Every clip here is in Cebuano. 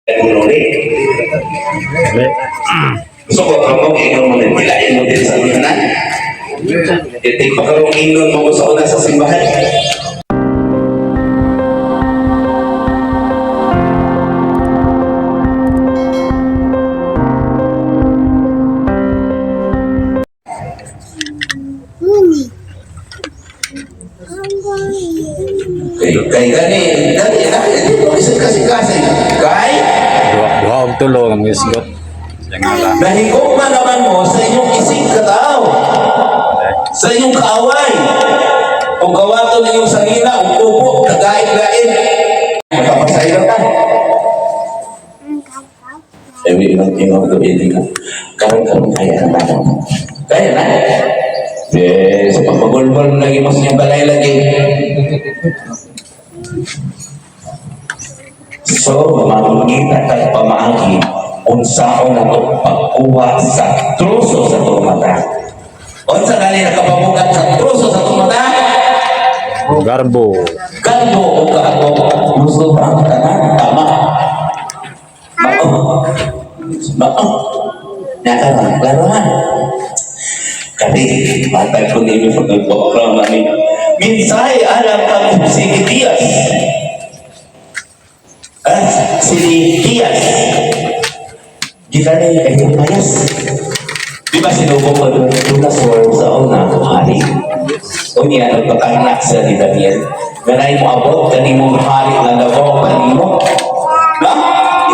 Kunuli. So kung kamo ingon mo nilain mo din sa tanan. Itik pa karong ingon mo sa una sa simbahan. Kay kay gani gani gani di ko bisan kasi kasi kay Duha, duha og tulo nga mga isgot. Siya nga lang. Nahigugma naman mo sa inyong isig katao, sa inyong kaaway. Kung kawato ninyong sangina, kung kubo, kagain-gain. Magpapasaylo ka. Eh, ibang ibang gabi ka. Karon-karon kaya na ba? Kaya na. Eh, sa pagpagulbol lagi mo sa inyong balay lagi. So, makikita kay pamaagi unsaon na to pagkuha sa troso sa itong mata. Unsa gali nakapabugat sa troso sa itong mata? Garbo. Kalbo o kaatong gusto ba ang tanan? Tama. Mao. Mao. Nakaroon. Klaro ha? Kani, patay ko ninyo pag nagpapokrama ni. Minsay alam kang si Gitias. Ah, si Gias. Gikan ni kay Jeremias. Di ba sinubo ko doon Lunasor sa una hari? O niya, nagpakanak sa ni Daniel. Ganay mo abot, kanimong hari nga nabaw kanimo. Na?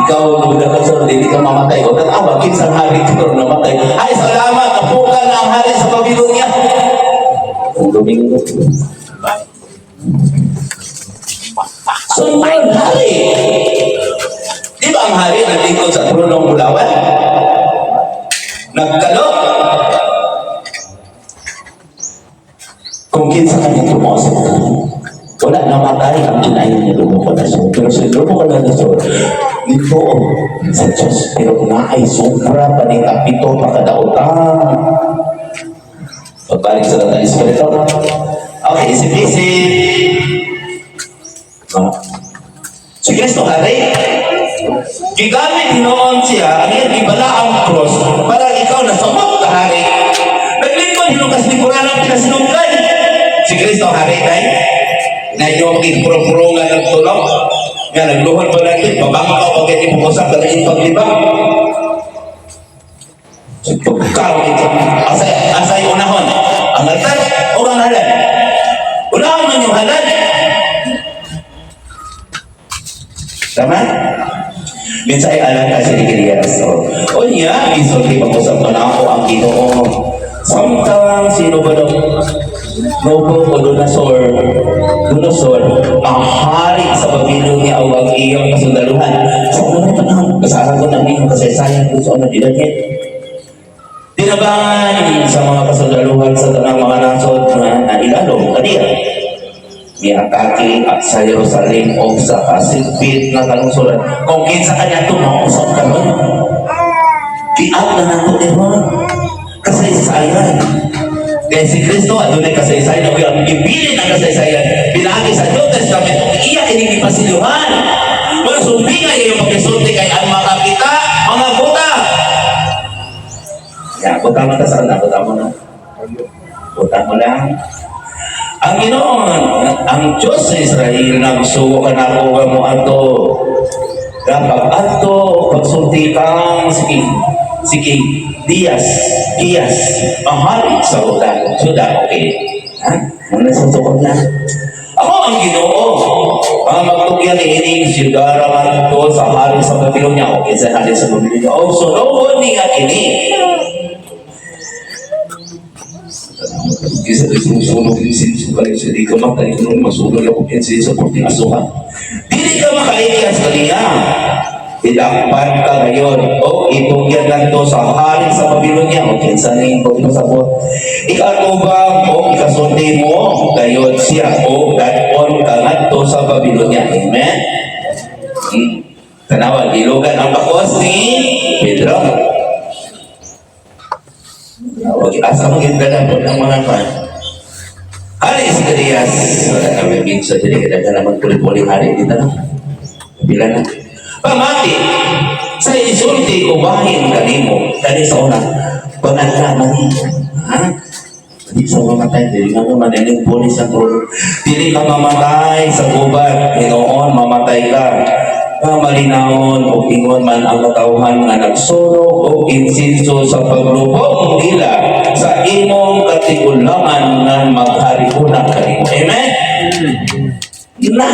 Ikaw, Nabucodonosor, hindi ka mamatay. O tatawa, kinsang hari ka namatay. Ay, salamat, napukan na ang hari sa Babylonia. Ang Domingo. Sunod, hari. Di ba ang hari nandito sa tronong Bulawan? Nagkalo. Kung kinsa kanya tumausap ka, wala namatay ang inayin ni Nabucodonosor. Pero si Nabucodonosor, nito sa Diyos. Pero naay sobra pa ni kapito pakadaotang. Pagbalik sa datang Espiritu. Okay, isip-isip. No? Si Kristo hari. Gigamit noon siya ang iyang gibala ang cross para ikaw na samot na hari. Naglingkod hinugas ni Quran ang pinasinungkan. Si Kristo hari day. Na iyo puro-puro nga nagtulong. Nga nagluhod pa natin, babangkaw pag hindi mo usap ka na paglibang. Pagkaroon ito. Asay, asay unahon. Ang altar o ang halal? Unahon man yung halal. Tama? Minsan ay alam ka si Iglesia. O niya, isulti pag-usap ko na ako ang Ginoo. Samtang sino ba daw? Nabucodonosor, Donosor, ang hari sa Babylonia o ang iyang kasundaluhan. Sa unang panahon, kasara ko na ninyo kasaysayan kung saan na dinagit. Tinabangan sa mga kasundaluhan sa tanang mga nasod na nailalong kaniya. Miatake at sa Jerusalem o sa kasilpit na kalungsuran. Kung kinsa kanya tumausap karon, giat na nato ni Ron. Kasaysayan. Kaya si Kristo, adunay kasaysayan, o ang gibilin ang kasaysayan. Pinaagi sa New Testament, o iya kining gipasiluhan. Mga sumbingay iyong pagkisulti kay ang makakita, mga buta. Ya, buta mo ta sa una, buta mo na. Buta mo lang. Ang Ginoo, ang Diyos sa Israel, nagsugo ka na ako nga mo ato. Kapag ato, pagsulti kang sige, sige, Dias, Dias, ang hari sa Juda. Juda, okay. Ha? Muna sa tukod na. Ako ang Ginoo. Ang magtugyan ni ining siyudara ngadto sa hari sa Babylonia. Okay, sa hari sa Babylonia. O, sunugon niya kini. Isa isusunog yung sinusugal siya. Di ka matay kung masunog ako pinsi sa porting asuhan. Dili ka makailyas kaniya. Ilakpan ka ngayon. O itugyan lang to sa hari sa Babylonia. O kinsa na yung pagpasabot. Ikatubang o ikasundi mo gayon siya. O dadon ka ngadto sa Babylonia. Amen? Tanawa, gilugan ang bakos ni Pedro. Huwag asa mo ganda po ng mga pan. Hari si Garias. Wala kami minsan dili ka naman puli-puli hari dito na. Pila na. Pamati. Sa isulti ko bahin kanimo kani sa una panagka man, ha? Di sa mamatay, dili nga naman ining pulis ang trono. Dili ka mamatay sa gubat, hinoon, mamatay ka. Nga malinawon o ingon man ang katawhan nga nagsunog og insinso sa paglubong nila sa imong katigulangan nga maghari una kanimo. Amen? Na!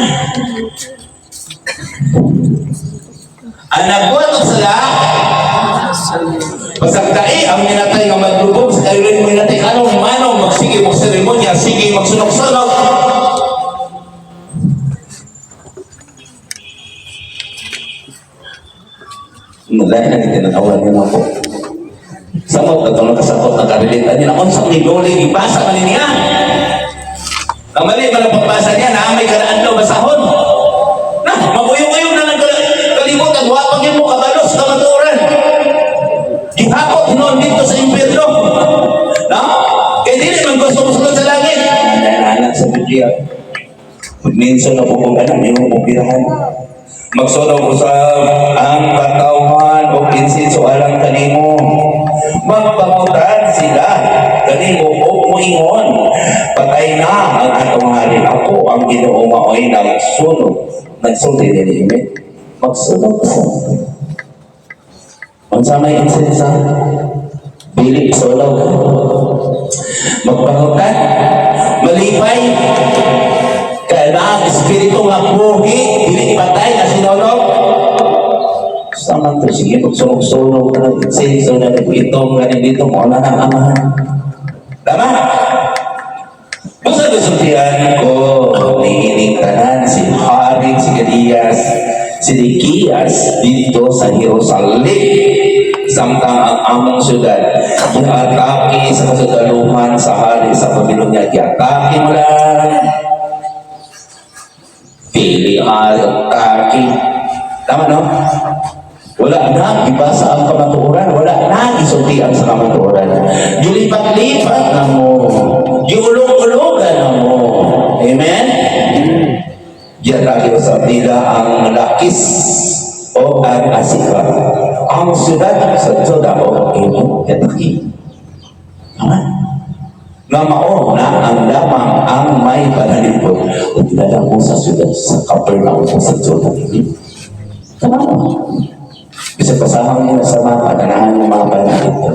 Ang nagbuhat og sala, pasagdai ang minatay nga maglubog sa kayurin minatay anong manong magsige magseremonya, sige magsunog-sunog. Wala na tinanawan niya na po. Samot na itong nakasakot na karelate niya. Naon sa ni ipasa man niya. Ang mali man ang pagbasa niya na may karaan daw basahon. Na, maguyong-uyong na lang kalimutan. Wa pag mo kabalos sa kamatuoran. Gihakot noon dito sa impyerno. No? Kaya dili man gusto mo sulod sa langit. Anak sa Biblia. Minsan na po kung anak, may mga pupirahan. Magsunog usab ang katawhan o insinso alang kanimo. Magpangutan sila kanimo o muingon. Patay na ang atong hari. Ako ang Ginoo maoy nagsunog. Nagsulti nini imi. Magsunog sa. Unsa may insinsa? Dili sunog. Magpangutan. Malipay. Kaya na ang espiritu nga buhi, dili patay na sinolog. Sama to, sige, magsunog-sunog na ng insenso na nag-itong ganin dito, mo na ang amahan. Tama? Basta gusultihan ko, niining tanan, si Haring, si Gadias, si Nikias dito sa Jerusalem. Samtang ang among syudad, giatake sa kasagaluhan sa hari sa Babylonia, giatake mo lang. Dili atake. Tama, no? Wala na, gibasa ang kamatuoran. Wala na, gisultian sa kamatuoran. Gilipat-lipat na mo. Giulog-ulogan na mo. Amen? Giatake sa nila ang Lakis o ang Asika. Ang syudad sa Juda o Amen. Giatake. Tama? Nga mao na ang lamang ang may panalipod o dinala mo sa syudad sa Capernaum o sa Juda. Amen? Tama mo. Bisa pasahang niya sa mga patanahan ng mga panalipod.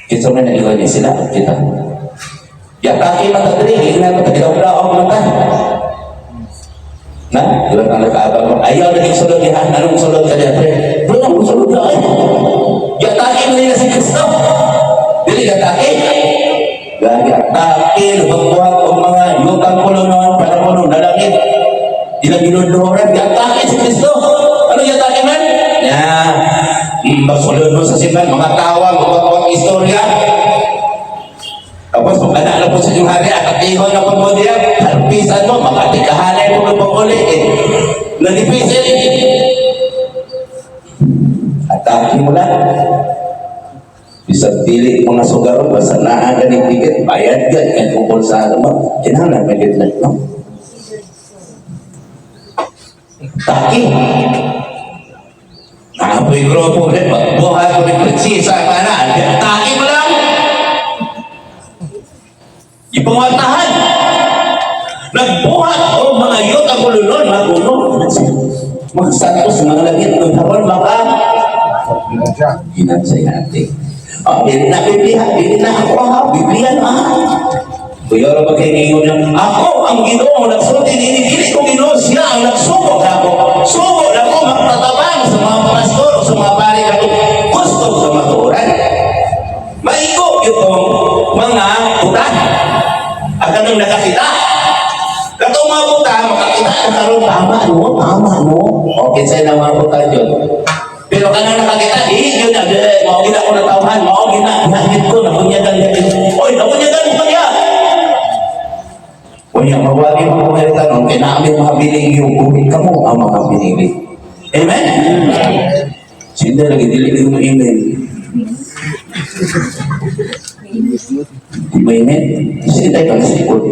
Kinsa man na niya sila, kita. Yatake man ta diri, ingnan man ta gidaw-daog man ta. Na, di ba nang nakaabang mo? Ayaw na sulod niya, anong sulod ka niya? Pre, bro, anong sulod ka ay? Yatake man nila si Kristo. Dili yatake. Gagi atake, lubag-buhat og mga yutang kulonon, para kuno nalangit. Ilang ginudluran, yatake si Kristo. Ano yatake man? Ya, masulod mo sa simbahan, mga tawag, mga istorya. Tapos kung anak na po sa inyong hari, atakihon na po mo diya, harpisan mo, makatikahanay mo na uli, eh. Nanipisin. Atake mo lang. Bisag dili mga sugaron, basta naa ka ng ticket, bayad ka, kaya kung bulsa mo, kinahanglan may gitlan, no? Taki. Naapoy grupo, rin, buhay ko rin, prinsesa, ka na, atake mo lang. Ipanguwartahan. Nagbuhat o mga yot ang kululon, mga gulo. Mga santos, mga langit, ng haron, mga ginansay natin. Oh, hindi na Biblia, hindi na ako ha, Biblia na. Kuya ra ba kay ingon niya, ako ang Ginoo nagsulti niini, dili ko Ginoo, siya ang nagsugo nako. Sugo nako magtatabang sa mga pastor o sa mga pari kato gusto sa matuoran. Maigo itong mga buta. Ang kanang nakakita. Katong mga buta, makakita na karon, tama no, tama no. Okay, sa na mga buta yun. Pero kanang nakakita, di, yun na, di, mao gina ko natawhan, mao gina, nahit ko, nakunyagan niya. Oy, nakunyagan ko niya. Unya, mawagi mo kung tanong, kaya namin mga biling yung buhi kamo ang mga binili. Amen? Sino lagi dili yung amen? Di ba amen? Sino tayo pang sikot?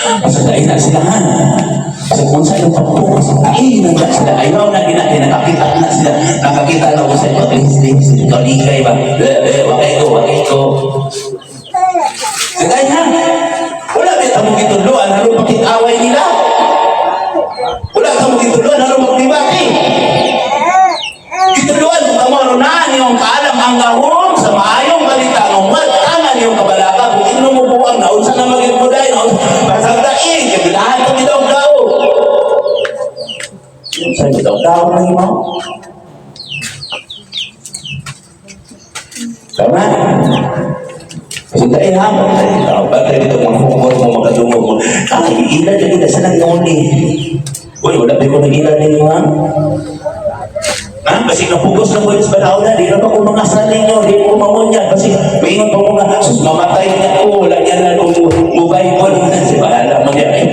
Basta dahil na sila, ha. Sa kung sa ilang pagbukas, ay, nanda sila. Ayaw na gina, nakakita na sila. Nakakita na ko sa ito, lihis, kaligay ba? Eh, eh, wakay ko, wakay ko. Sige ha. Wala ba mo gitudloan, halo pakit-away nila. Wala ka mo gitudloan, halo magdibati. Gitudloan kung kamo ano na niyong kaalam ang gahom sa maayong balita ng magtangan niyong kabalaka kung ino mo buwang naunsa na maging mo dahil naunsa basag daig gibilahan ko bitaw daw sa bitaw daw na mo. Tama? Kasi dahil ha, tao ba tayo dito mga mo makadungog mo. Ay, ila dyan nila sa nanguli. Uy, wala pa ko nag-ila ninyo, ha? Ha? Kasi napugos na po yung panahon na, di na ba kung mga sa ninyo, di ko mamunya. Kasi maingon pa mo nga, sus, mamatay niya ko, wala niya na kung mobile phone. Si bahala mo niya. Eh.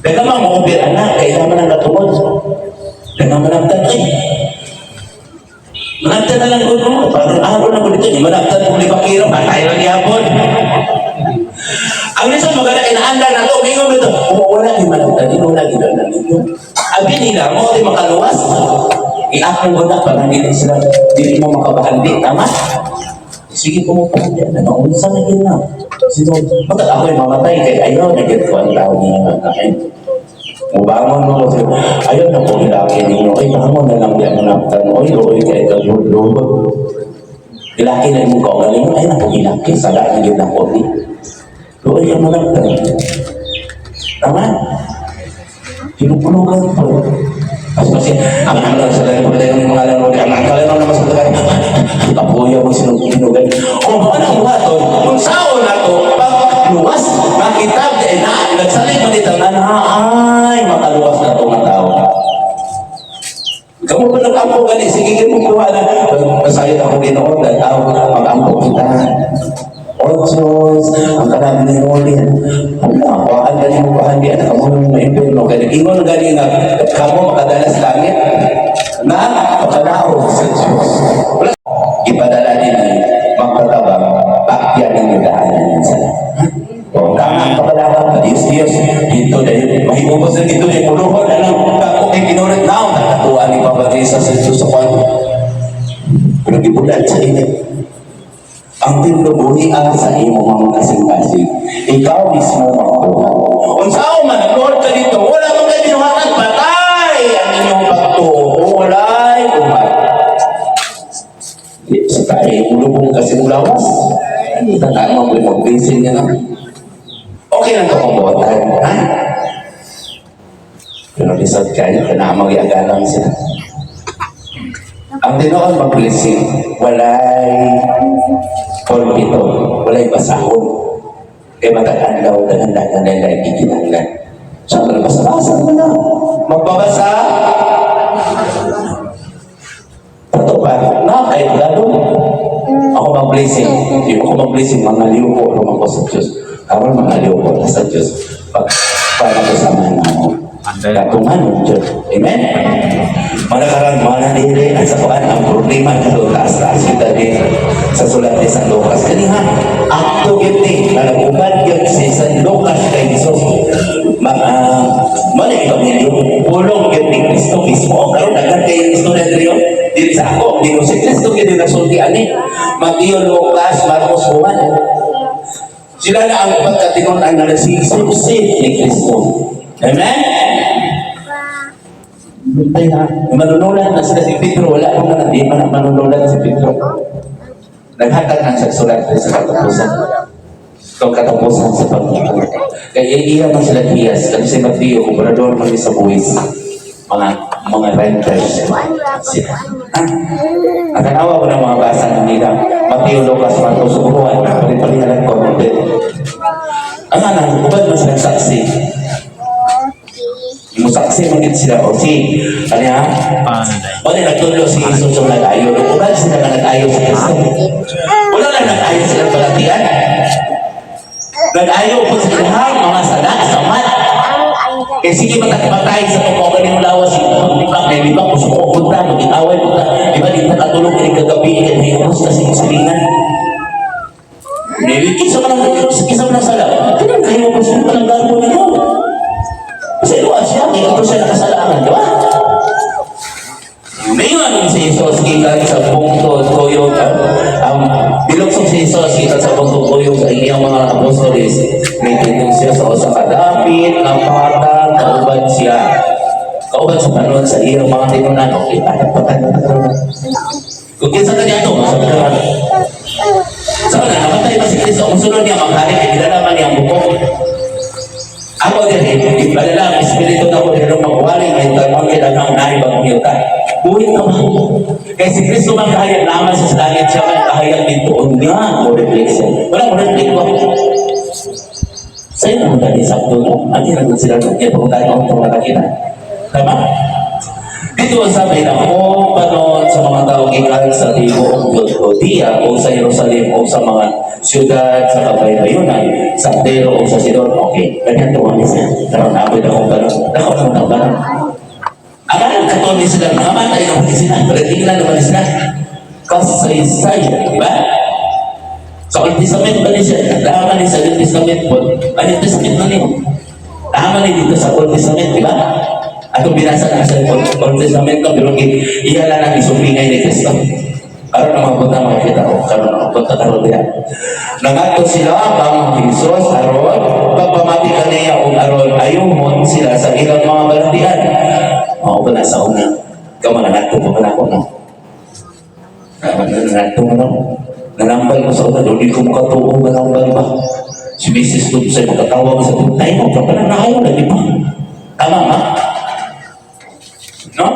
Daga man mo upir, anak, kailangan man ang katungod. Daga man ang tatay. Managtan na lang ko, no? Parang araw na ko dito, di managtan kung 5 kilo, patay lang yapon. Ang isa maganda, inaanda na to, mingon dito, oh, wala di managtan, di wala di na ninyo. Abi nila, mo di makaluwas. Iako ko na, parang dili sila, dili mo makabahandi, tama? Sige po mo pahandi, ano, unsa na yun na. Sino, bakit ako'y mamatay, kay ayaw na ko ang tao niya nga kain. Mubangon mo kasi, ayaw na po ilaki ninyo, ay bangon na lang di mo naptan, oy, oy, kay kalulod. Ilaki na yung kaugalingon, ay naku, ilaki, sala na yun ako ni. Doon yung manaptan. Tama? Pinupulugan po. Kasi kasi, ang ano sa lahat po tayo ng mga laro, ang ang kalaro naman sa lahat, kapuya mo sinugan. O, ano ang buhaton? Kung saan na to, pagluwas, makita, eh, na, nagsalit mo dito, na, ay, makaluwas na itong tao. Kamu pa nag-ampo gani, sige kayo mo kuha na. Masayot ako Ginoo, dahil ako mag-ampo kita. O Diyos, ang kanami ni Rolly. Wala, kuhaan gani mo kuhaan di anak mo nung maimpirno. Kaya nag-ingon gani nga, kamo makadala sa langit na makadao sa Diyos. Wala. Ipadala din ni magpatabang, bakya ninyo daanan minsan. O, tama ang kabalaka, Diyos, Diyos, dito dahil mahimubos na dito dahil puluhon na lang, kako kay kinulit na, nakatuwa ni Papa Jesus sa Jesus sa kwan. Pero gibulan sa init. Ang templo buhi ang sa imo mga kasing-kasing. Ikaw mismo magbuhat. Unsaon man, nagluhod ka dito, wala man kayo binuhatan, patay ang inyong pagtuo. Walay buhat. Di, sa tayo, ulubong kasi mong lawas. Tataan mo, mag-blessing niya na. Okay lang ito kung buhatan, ha? Pero lisod kayo, kanamang iagalang sila. Ang tinuod mag-blessing, walay pulpito, walay basahon. Kaya matagaan daw, dagan-dagan na lang giginanglan. So, basa-basa mo na. Magbabasa. Totoo ba? Na, kahit lalo. Ako mag-blessing. Hindi ako mag-blessing, mga liw ko, ano ko sa Diyos. Karon mga liw ko sa Diyos. Pag, para ko sa mga ako. Katungan ng Diyos. Amen? Mana karon mana diri at sa kuan ang problema karon taas-taas kita din sa sulat ni San Lucas. Kani ha, akto gyud ni nga nag-uban gyud si San Lucas kay Jesus. Mga mana ebanghelyo, pulong gyud ni Kristo mismo. Karon daghan kay istorya diri oh. Diri sa ako, Ginoo si Kristo gyud nasulti ani. Mateo, Lucas, Marcos, Juan. Sila na ang pagkatinon-an na nagsisipsip ni Kristo. Amen? Hintay ha. Manunulat na sila si Pedro. Wala akong na, di man manunulat si Pedro. Naghatag na siya sulat sa katapusan. Itong katapusan sa pagkakita. Kaya iya man sila hiyas. Kasi si Mateo, kumprador man sa buwis. Mga renters sila. Ha? Ang tanawa ko ng mga basa ng nila. Mateo, Lucas, Marcos, Juan. Pali-palihan ko. Ang anak, uban man silang saksi. Musaksi man gid sila o si ano ya? Panday. Wala nagtulo si Jesus sa nag-ayo. Uban sila nga nag-ayo sa Kristo. Wala lang nag-ayo sila balatian. Nag-ayo po sa ilahang mga sada, samat. Kaya sige matay sa pagkaw ng lawas, libak na libak, gusto ko punta, mag-away punta. Di ba, di na katulog ni kagabi, kaya may kasi silingan. Maybe kisa man ang kisa man ang sala. Kaya kayo mo sa man ang mo na yun. Kasi luwas siya, hindi ko siya nakasalangan, di ba? Ngayon si Jesus gikan sa bungtod kuyog ang bilugsong si Jesus gikan sa bungtod kuyog sa iyang mga apostoles, may siya sa usa ka dapit nga patag kauban siya kauban sa panon sa iyang mga tinunan. Okay, patag patag patag. Kung kinsa kanya to, sa sa kana namatay pa si Kristo, ang sunod niya maghari kay gilala man niya ang bukog. Ako din, ipadala ang espiritu na ko dito magwali, may tanong kailangan na ibang yuta. Buhit na ba? Kaya si Kristo man kahayag naman sa langit, siya man kahayag dito niya, mo reflect siya. Wala mo reflect ko. Sa'yo naman dali sakto, no? Ang hirap sila doon, kaya pag tayo ang mga. Tama? Dito sa may akong panon sa mga tao gikan sa tibuok Judea o sa Jerusalem o sa mga siyudad sa kabaybayunan, sa Tiro o sa Sidon. Okay, ganyan to kami siya. Karon abot akong panon. Dako akong ng panon. Ang anong katoni sila, namatay naman sila, tingnan naman sila. Kasaysay, di ba? Sa Old Testament ba ni siya? Tama ni sa New Testament po. Ang New Testament na niyo. Tama ni dito sa Old Testament, di ba? Atong binasa na sa Old Testament ko, pero iya lang ang isupingay ni Kristo. Karon ang mapunta makikita ko, karon ang mapunta karon diya. Nangadto sila kang Jesus aron pagpamati kaniya og aron ayuhon sila sa ilang mga balatian. Mao ba na sa una? Ikaw mga nangadto pa man ako, no? Nangadto mo, no? Nanambal ko sa una, doon di ko makatuo, manambal ba? Si Mrs. Tubsay makatawag sa ay mo, ka pala naayo lagi pa. Tama ba? No?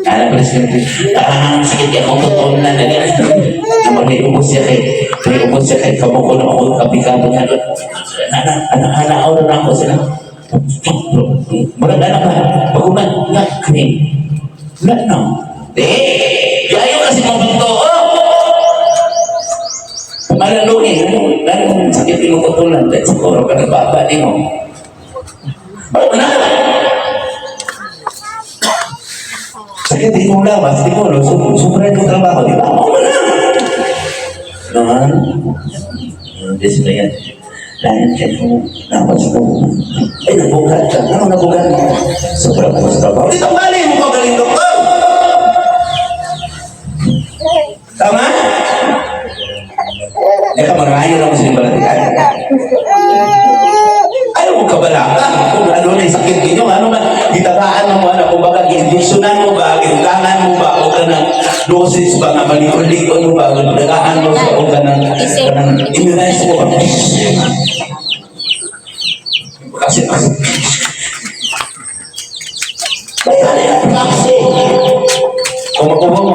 Alam, Presidente, ah, sakit kaya akong totoo na na na may ubos siya kay may ubos siya kay kamo ko na ako kapikado niya. Ana, ana, ana, ako na ako sila. Murag anak ba? Baguman, nga, kani. Wala na. Eh, ayaw kasi mabagtoo. Malaluin, ano, sakit mo kutulan, dahil siguro ka nagbaba ni mo. Oh, na! Sakit di mo lawas, di mo, sobra yung trabaho, di ba? Oo na! Naman, hindi sila yan. Dahil kaya mo, lawas ko. Ay, nabugat ka. Ano nabugat mo? Sobra mo sa trabaho. Dito bali mo ka galing doktor! Tama? Eh, ka mangayo lang sa balatian. Ayaw mo kabalaka. Kung ano na yung sakit ninyo, ano man, gitagaan mo, ano, kung baka gi-injectionan mo ba, giugangan mo ba, o ka ng dosis ba, nga malikon-likon mo ba, dagaan mo sa o ka ng, kanang immunize mo ba. Kasi, kaya na yung proxy. Kung makuha mo,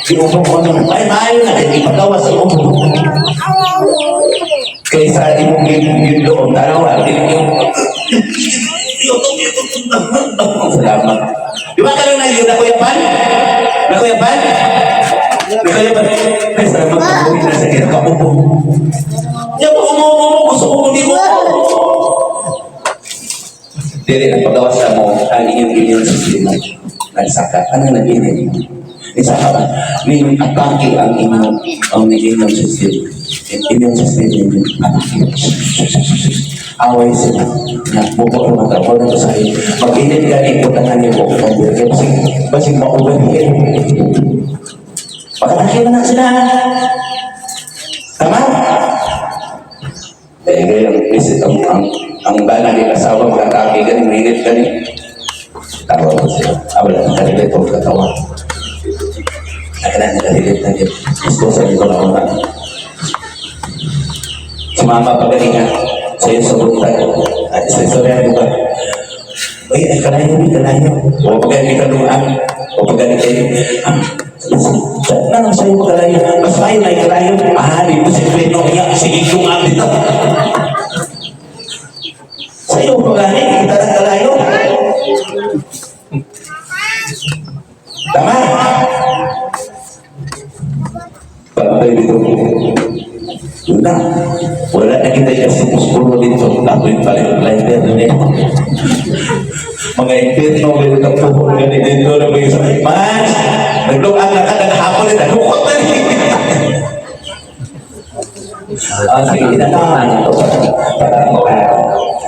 iubo ko naman, ay, maayo na, kaya ipagawa sa ubo. Kaysa imong gindoon, tanawa, dili yung salamat. Di ba kayo na yun, nakuyapan? Nakuyapan? Nakuyapan? Ay, salamat, pag-uwi na sa kinakaubo. Yan mo, umumo, gusto mo, hindi mo. Dili ang pagawas na mo, ang inyong immune system nagsaka. Anong nag-init? Isa ka ba? May atake ang immune system. Immune system ninyo. Atake. Away sila. Nagbubo ang mga tao na sa iyo. Mag-init ka ni putangan niyo po. Kaya basig, basig mauban kayo. Pagkatake na sila. Tama? Eh, ngayon, visit ang bana ni asawa, mag-atake gani, mainit gani. Tawa ko siya. Ah, wala, nakarelate ko katawa. Nakala, nakarelate na yun. Gusto sa ko na una. Si mama pagalingan sa iyo sa buntag. At sa istorya ko ba? Ay, ay, kalayo, ay, kalayo. O pag kaluan. O pag kayo. Ah, nanong sa'yo kalayo? Mas may may kalayo. Ah, dito si Peno niya. Sige, lungan dito. Sa'yo, pagani, kita ng kalayo. Tama? Pantay dito. Wala. Wala na kita yung sumuspuro dito. Ako yung palit lighter na niya. Mga impyerno, meron ng tuhon ganit dito na may isa. Mas! Naglukaan na ka, naghapon na, nalukot na rin. Ah, sige, inanahan ito.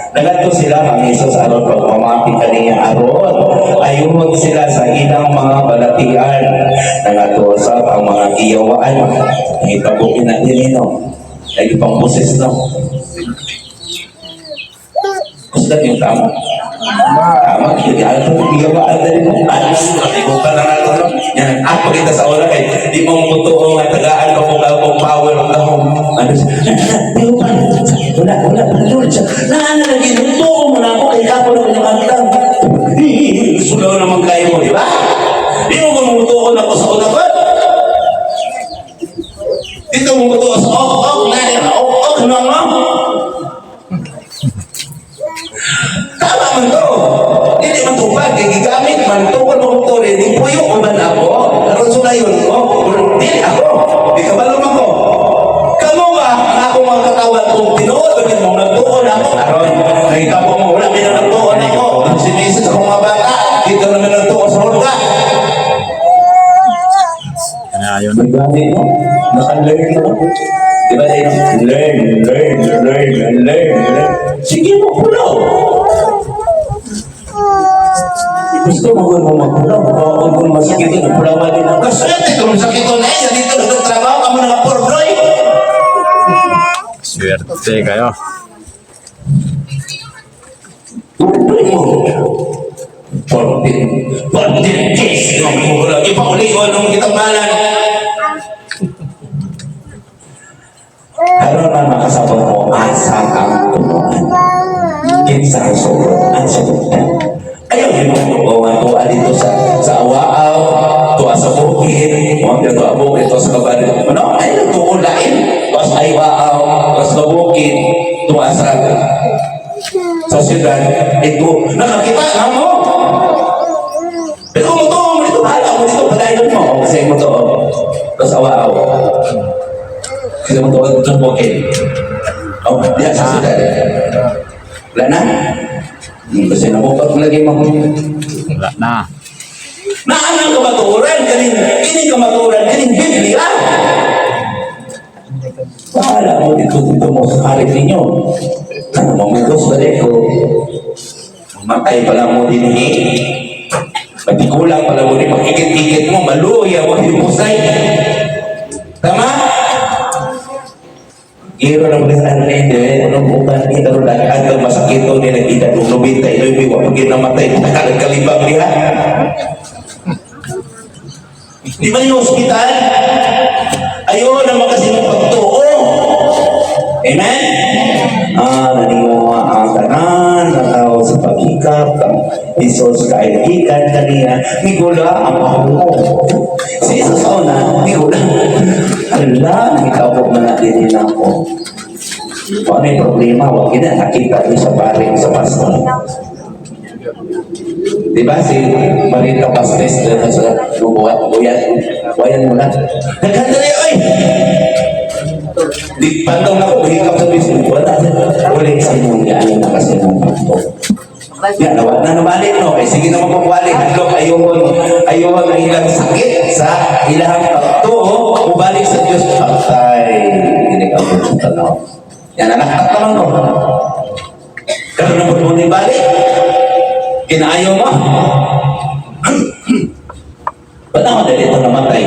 Nagadto sila kang Jesus aron pagpamati kaniya aron ayuhon sila sa ilang mga balatian. Nangadto usab ang mga giyawaan. Nangitabukin na din, no? Lagi pang boses, no? Gusto yung tama. Tama, hindi alam mo, giyawaan na rin mo. Alam mo, ka na nato, no? Yan, ako kita sa oras kay di mo mutuo nga tagaan ka mo ka power ang kahong. Ano siya? Wala, wala, wala. Na, ano na, ginuto mo na ako kay kapo na kanyang kantang. Sulaw naman kayo mo, di ba? Di mo kung mutuo na ako sa una ko. Dito mo mutuo sa ok, ok, na, ok, ok, no, no. Tama man to. Hindi man tupag, kay gigamit man to, kung mo rin, di puyo ko man ako, karon sulayon ko, dili ako, di kabalo man ko. Kamo ba, ang ako mga katawan kung tinuod, bakit mo nagtuon ako, aron, nakita mo mo, wala may nagtuon ako, si Mrs. akong mga bata, dito naman nagtuon sa hurga. Ayon. May gamit mo, naka-learn mo. Di ba tayo, learn, learn, learn, learn, learn. Sige mo, pulaw. Gusto mo mo magpulaw, kung kung masakit ito, pulawan din ako. Kaswerte kung masakit ito na eh, dito na nagtrabaho, kamo na nga. Swerte kayo. Purdoy mo. 14, 14 days. No, mula. Ipauli ko nung kitang balan. Aron man makasabot mo, asa ang tuluan. Kinsa ang sugod, ang sugod. Ayaw din mo nga tuwa dito sa Awaaw, tuwa sa bukid, mo dito tuwa bukid, tuwa sa kabadin. Ano? Ay, nagtuon lain. Tuwa sa Awaaw, tuwa sa bukid, tuwa sa siyudad. Ito, nakakita ka mo. Pero kung mo mo dito, bahala mo dito, padayon mo. O, kasi mo to, tuwa sa Awaaw. Kasi mo to, sa bukid. Oh, diyan sa siyudad. Wala na? Kasi nabukat mo lagi mo. Wala na. Naan ang kamatuoran, kaning kining kamatuoran, kining Biblia. Bahala mo dito dito mo sa harit ninyo. Ano, mamugos ba ko? Mamatay pala mo din eh. Matikulang pala mo din, makikit-ikit mo, maluya mo, hipusay. Tama? Iro na mga sa ano ano bukan ni karon daghan kang masakito ni nagita og 99 wa pag namatay kalibang diha. Di ba yung ospital? Ayun ang makasimong pagtuo. Amen? Ah, naninguha ang tanan na tao sa paghikap kang Jesus kaibigan kaniya, migula ang ako. Si Jesus una, migula. Ala, nakita ko man natin din ako. Kung ano yung problema, wag yun na, nakita niyo sa pare, sa pastor. Di ba si Marita Pastes doon sa bubuhat, buyan, buyan mo na. Nagkanta niya, oy! Di pantong na ko, hikap sa business. Wala, ulit sa inyong yan na kasi ng pagto. Yan, nawa, na nabalik, no? Eh, sige na magpapwali. Hadlok, ayuhon, ayuhon ang ilang sakit sa ilang pagto, ubalik sa Diyos. Patay. Hindi ka mo sa tanaw. Yan, anak naman ko. Karoon na mo ni balik. Kinaayaw mo. Ba't ako dahil ito namatay?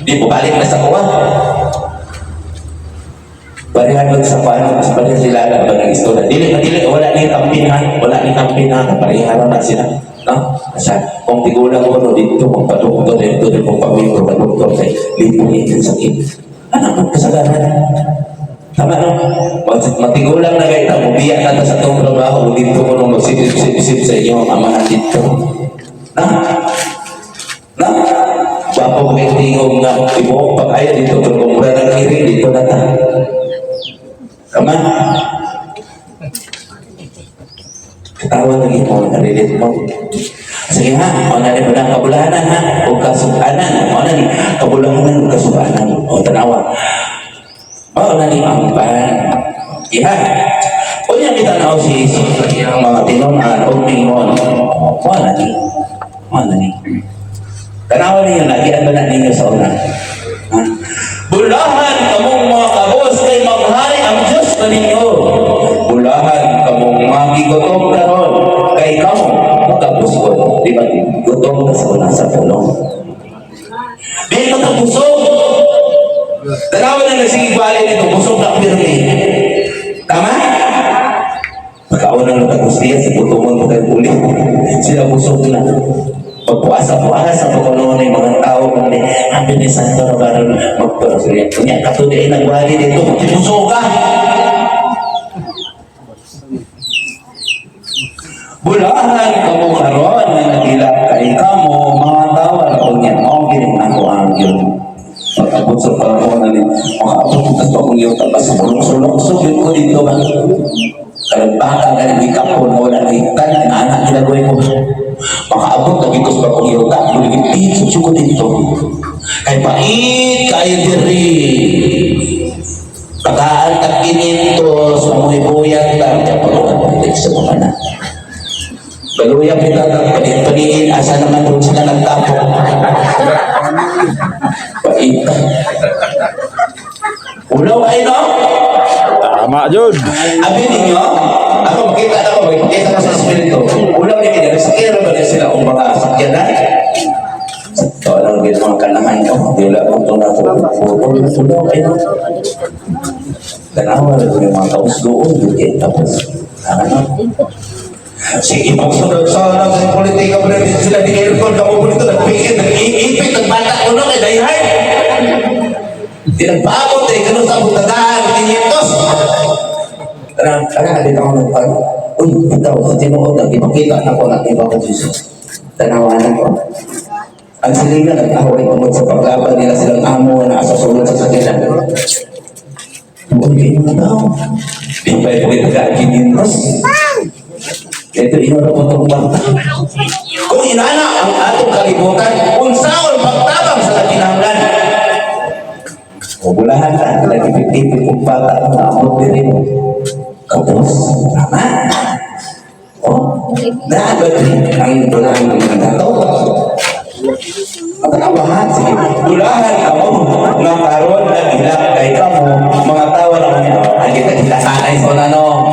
Di po balik na sa kuwa. Barihan mo sa paano, sa barihan sila alam ba ng istorya. Dili, dili, wala ni tampinhan, wala ni tampinhan, pareha naman sila. No? Sa kung tigulang ko no, dito kung paduktor, dito din kung pamilyo, paduktor, kay lipuin ang sakit. Ano ang kasagaran? Tama no? Matigulang na kayo, mubiya na ta sa itong trabaho, dito ko nung magsisip-sip sa inyo ang amahan dito. Na? Na? Wapo kay tingog nga tibuok pag-aya dito, pero kung mura na kiri, dito na ta. Tama? Katawan lagi mo, narilit mo. Sige ha, o na rin ang kabulahanan ha, o kasukanan, o na ni kabulahanan o kasukanan, o tanawa. O na ni ang pan. Iha. O niya kita na si Jesus sa iyang mga tinunan o mingon. O na ni. O na ni. Tanawa ninyo, lagian ba na ninyo sa una? Ha? Bulahan kamong mga kabos kay kaninyo. Bulahan kamong magigutom karon kay kamo makabusog. Di ba? Gutom ka sa una sa pulong. Di ka busog. Dalawa na nagsigibali nito, busog na pirmi. Tama? Pagkaunang nagkagustiya, si gutomon mo kayo uli. Sila busog na. Pagpuasa-puasa, pagkunoon yung mga tao, kung happy ni Santo na ba magpuro sila. Kunya, katuloy ay nagwali dito, busog ka! Bulahan kamo karon nga nagilak kay kamo mga tawa na unya mao gini ako ang yun. Pag-abot sa panahon na ni makaabot ko sa akong yuta basta sulok-sulok yun ko dito ba. Karon baka nga ni kapon mo wala ni tan anak ginagawa ko. Makaabot na gito sa akong yuta muligid ko dito. Kay pait kayo diri. Tagaan tag 500 amoy buyag ta pag sa mga na. Baluya kita ng panin asa naman doon sila nagtapok. Pait. Ulaw ay no? Tama jud. Abi ninyo, ako makita na ako, makita ko sa espiritu. Ulaw ni kanya, sakyan ba sila ang mga sakyanan? Sa totoo lang, gano'n mga kanahan ko. Di wala akong ito na ko. Ulaw ay no? Tanawa rin yung mga kaus doon. Tapos, ano? Sige, magsunod-sunod sa politika pa rin sila di aircon, kamo po dito, nagpikit, nag-iipit, nagbata ko no, kay dayhay. Di nagpaabot eh, ganun sa butagaan, 500. Tara, tara, dito ako nagpag. Uy, bitaw, sa tinuod, nagipakita na ko, nakiba ko Jesus. Tanawanan ko. Ang silingan, nag-away tungkol sa paglaban nila silang amo na asa sulod sa sakinan. Uy, kayo mga tao. Di ba ito kita 500? Ito inyo na po itong bata. Kung inana ang atong kalibutan, unsaon pagtabang sa kinahanglan. O bulahan ka, nagipit-ipit kong bata na amot diri mo. Kapos, tama. O, naabad ang bulahan ng mga dato. Matanawahan, sige. Bulahan kamo, nga karon nag-ilak kay kamo, mga tao na kanya, ay kita kita ay so ano,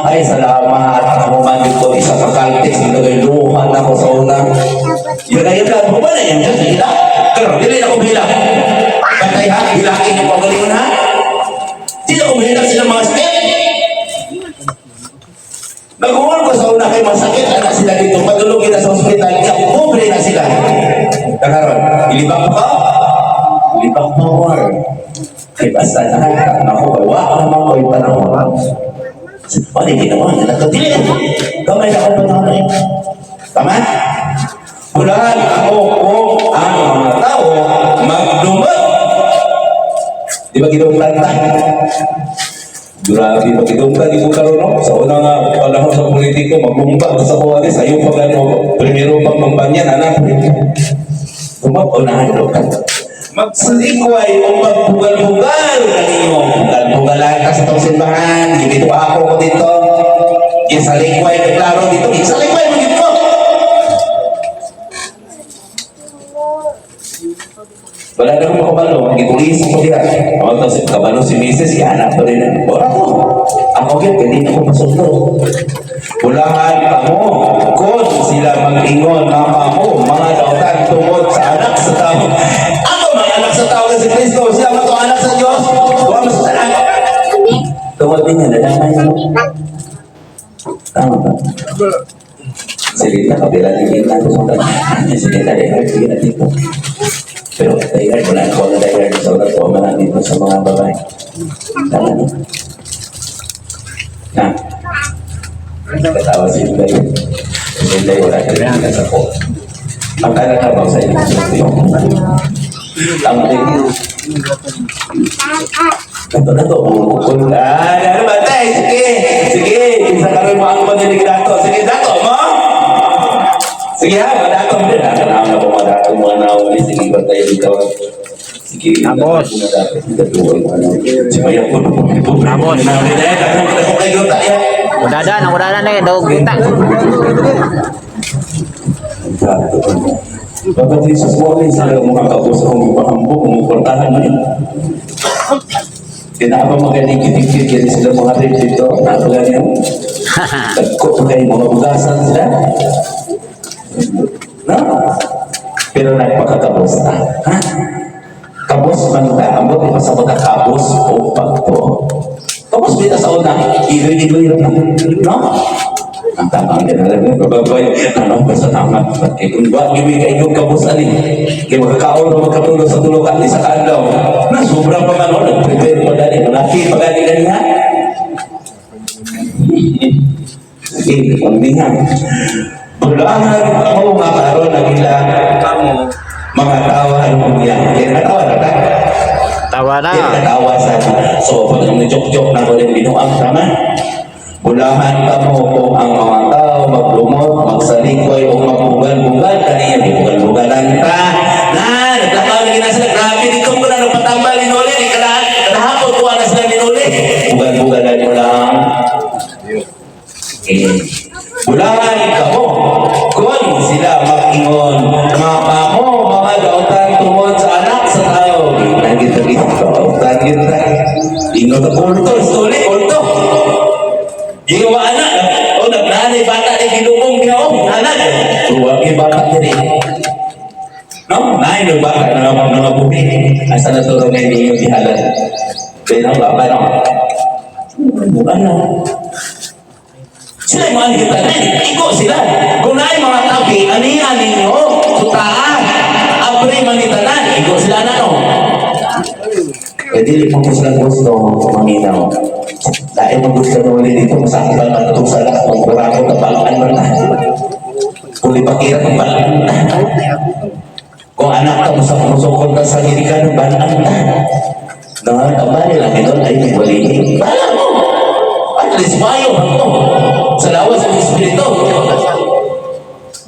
ay salamat, ako man dito, isa ka kaltex, nagayluhan ako sa una. Yun na yun lang, ba na yan, Diyos, hilak. Pero, dili na ko hilak. Bantay ha, hilakin yung pagalingon ha. Di na ko mahilak sila mga sakit. Nag-uwan ko sa una kay masakit na sila dito, padulogin na sa ospital, kaya pobre na sila. Kakaroon, ilibak pa? Ilibak power. Kay basta na, ako, wa naman ko'y panahon. Ano yung ginawa nila? Dili! Gamay na akong panahon na yun. Tama? Bulahan ako kung ang mga tao magdumot. Di ba ginawang ta? Grabe, pagkidungkan di ko karon no? Sa una nga panahon sa politiko, magbumba ka sa kuha ni sayo pa gano, primero pang mambanyan, anak. Umap, unahan ko. Magsalikway o magbugal-bugal kaninyo. Bugal-bugalan ka sa tong simbahan, ginito ako ko dito. Gisalikway, klaro dito, gisalikway mo dito. Wala na akong makabalo, gitulis ko diha. Ako to, kabalo si Mrs. Yana pa rin. Wala ko. Ako gyud, hindi na ako masunod. Bulahan kamo, kung sila mag-ingon na kamo, mga dautan tungod sa anak sa tao. Ako mga anak sa tao si Kristo, siya mo anak sa Diyos. Huwag mo sa tanan. Tungod din niya, nadamay mo. Tama ba? Silita, kabila ni Kita. Silita, sige na dito. Pero dahil wala na ako na dahil sa ulat ko, mga dito sa mga babae. Tama no? Na? Katawa si Inday. Si Inday wala ka rin sa ko. Ang kaya na ba sa inyo? Tama din. Ito na to. Ano ba tayo? Sige. Sige. Kinsa karon mo ang panilig dato. Sige, dato mo. Sige ha, madato mo din. Nakanaon na ko madato mo na uli. Sige, ba tayo dito? Sige. Tapos. Si Maya ko. Tapos. Udadan, ang udadan na daw kita. Bapak Jesus mo ay sa mga kapos akong ipahambog, umuportahan mo yun. Kinapa magaling kitikit yan sila mga rip dito. Nato ganyan. Dagko pa kayo mga bugasan sila. No? Pero nagpakakabos ta. Ha? Kabos man ta. Ambot ipasabot ka kabos o pagtuo. Kabos bita sa una. Iloy-iloy na. No? Ang tama ang ganun. Babay. Ano ba sa tama? Kaya kung ba, gimi kay kong kabos ani. Kaya makakaon o makatulog sa tulog at isa ka adlaw. Na sobra pa man o. Nag-prepare pa gani. Malaki pa gani ganiha. Sige, pagdihan. Bulahan ako nga karon ang ilang mga tao ang niya. Kaya natawa na ta. Tawa na. Kaya natawa sa. So, pag ang joke-joke na ko rin binuang tama. Bulahan ka mo kung ang mga tao maglumot, magsalikoy o magbugal-bugal, kaniya bugal-bugalan ta. Na, naglakaw na gina sila. Grabe, dito ko na nagpatambal inuli. Di kalahapon kuha na sila minuli. Bugal-bugalan mo lang. Eh, bulahan ka mo kung sila makingon mga mo mga dautan tungod sa Anak sa Tao. Nagita kita dautan kita ingon ta kulto suli kulto Giwa anak o nagnanay bata ni ginumong niya o anak tuwag bata diri no naay no bata na mga buhi asa na turo ngayon yung gihalan kaya na baba no bukan na sila yung mga kita na, igo sila. Kung naay mga tabi, aniya ninyo, sutaan, abre manitanan, igo sila na no. Eh, dili mo ko sila gusto, maminaw. Dahil mo gusto na ulit dito, masakit man ito sa lahat, kung kurako, tabalaan man na. Kung ipakira, tabalaan na. Kung anak ka mo sa musukol ka sa gilikan, balaan na. Nangangatabali lang ito, ay may walihi. Balaan mo! At least maayo man to. Sa lawas ng Espiritu.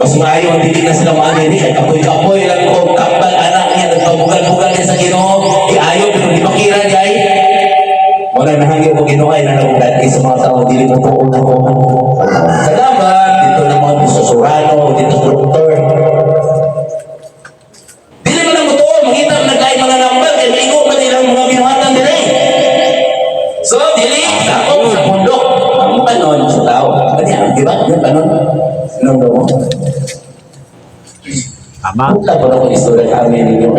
Mas maayo ang dili na sila maanini. Kay kapoy-kapoy lang ko, kambal anak niya, nagpabugal-bugal niya sa Ginoo. Iayo, pero di makira niya ay. Wala na hangyo ko Ginoo ay nanaulan sa mga tao, dili mo tuon ako. Salamat, dito naman sa Surano, dito sa doktor. Dili man ang tuon, makita mo nagkain mga number, kay maigo man nilang mga binuhatan dire. So, dili, sakop sa bundok. Ang kanon sa tao. Kanya, di ba? Yung kanon. Nung mo. Tama. Punta ko na kung istorya kami ninyo.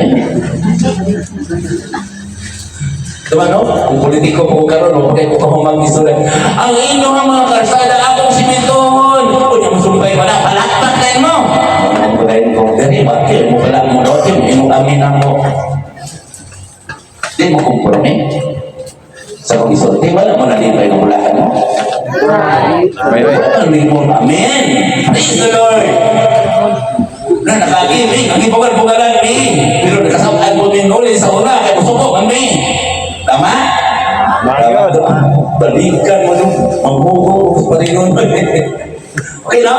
Diba no? Kung politiko po karon no, kay ko kahumang istorya. Ang inyo nga mga karsada akong simintohon. Unya musumpay wala palakpak na mo. Ang kulain ko diri ba kay mo pala mo dote mo amin ako. Di mo kompromi. Sa kong isulti, wala mo nalipay ng bulahan mo. Wait, wait. Wala mo amen. Praise the Lord. Na nakagimik, ang ibugal-bugalan mi. Pero nakasabaan mo minuli sa una, kay musuko man mi. Tama? Tama yun. Balikan mo nung maghugo pa rin yun. Okay na?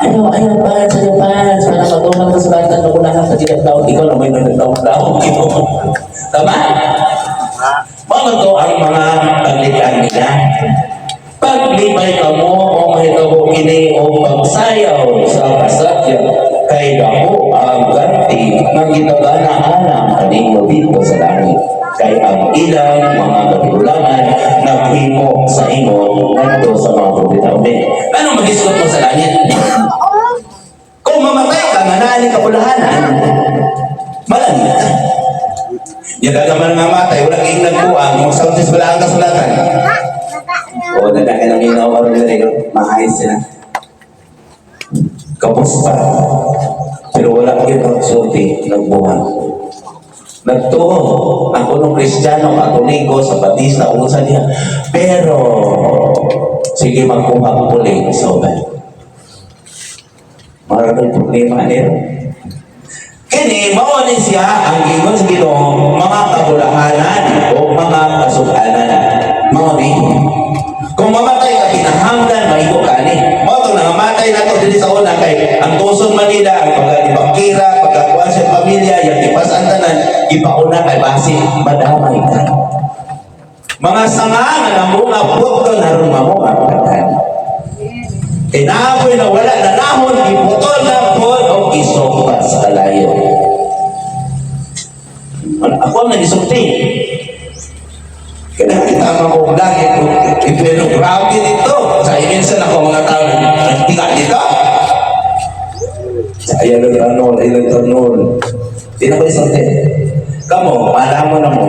Ayaw, ayaw, pants, ayaw, pants. Para matulog ka sa bata, nakulangan sa tinagtaon. Ikaw na may nagtaon-taon. Tama? Mga to ang mga paglitan nila. Paglipay ka mo o mahitabo kini o pagsayaw sa kasakyan kay dako ang ganti ng gitagana anak kaninyo dito sa langit. Kay ang ilang mga kapiulangan naghimo sa ingon ngadto sa mga propeta. Anong magisgot mo sa langit? Kung mamatay ka, nga naa ni kabulahanan, malangit ka. Yan ka man nga matay, wala kang nagbuang, mo sa wala ang kasulatan. O, nagkaka ng minaw karon diri, maayos sila. Kapos pa. Pero wala ko yung sulti, nagbuhat. Nagtuo, ako nung Kristiyano, Katoliko, Sabatista, unsa niya. Pero, sige magkuha ko puli, so ba? Maraming problema niya. Kini, mao ni siya ang ingon sa Ginoo, mga kabulahanan o mga kasukanan. Mga bi. Kung mamatay ka, kinahanglan, maigo ka ni. Mao to nangamatay na to dili sa una kay ang tuson man nila, ang pagkalibakira, pagkakuha sa pamilya, yang ipasan tanan, ipauna kay basi madamay ka. Mga sanga nga namunga putol aron mamunga tanan. Tinapoy na wala na nahon, giputol na pod o gisumpa sa kalayo. Ako ang nagisulti. ilang tornol. Di na ko isulti. Kamo, malamo na mo.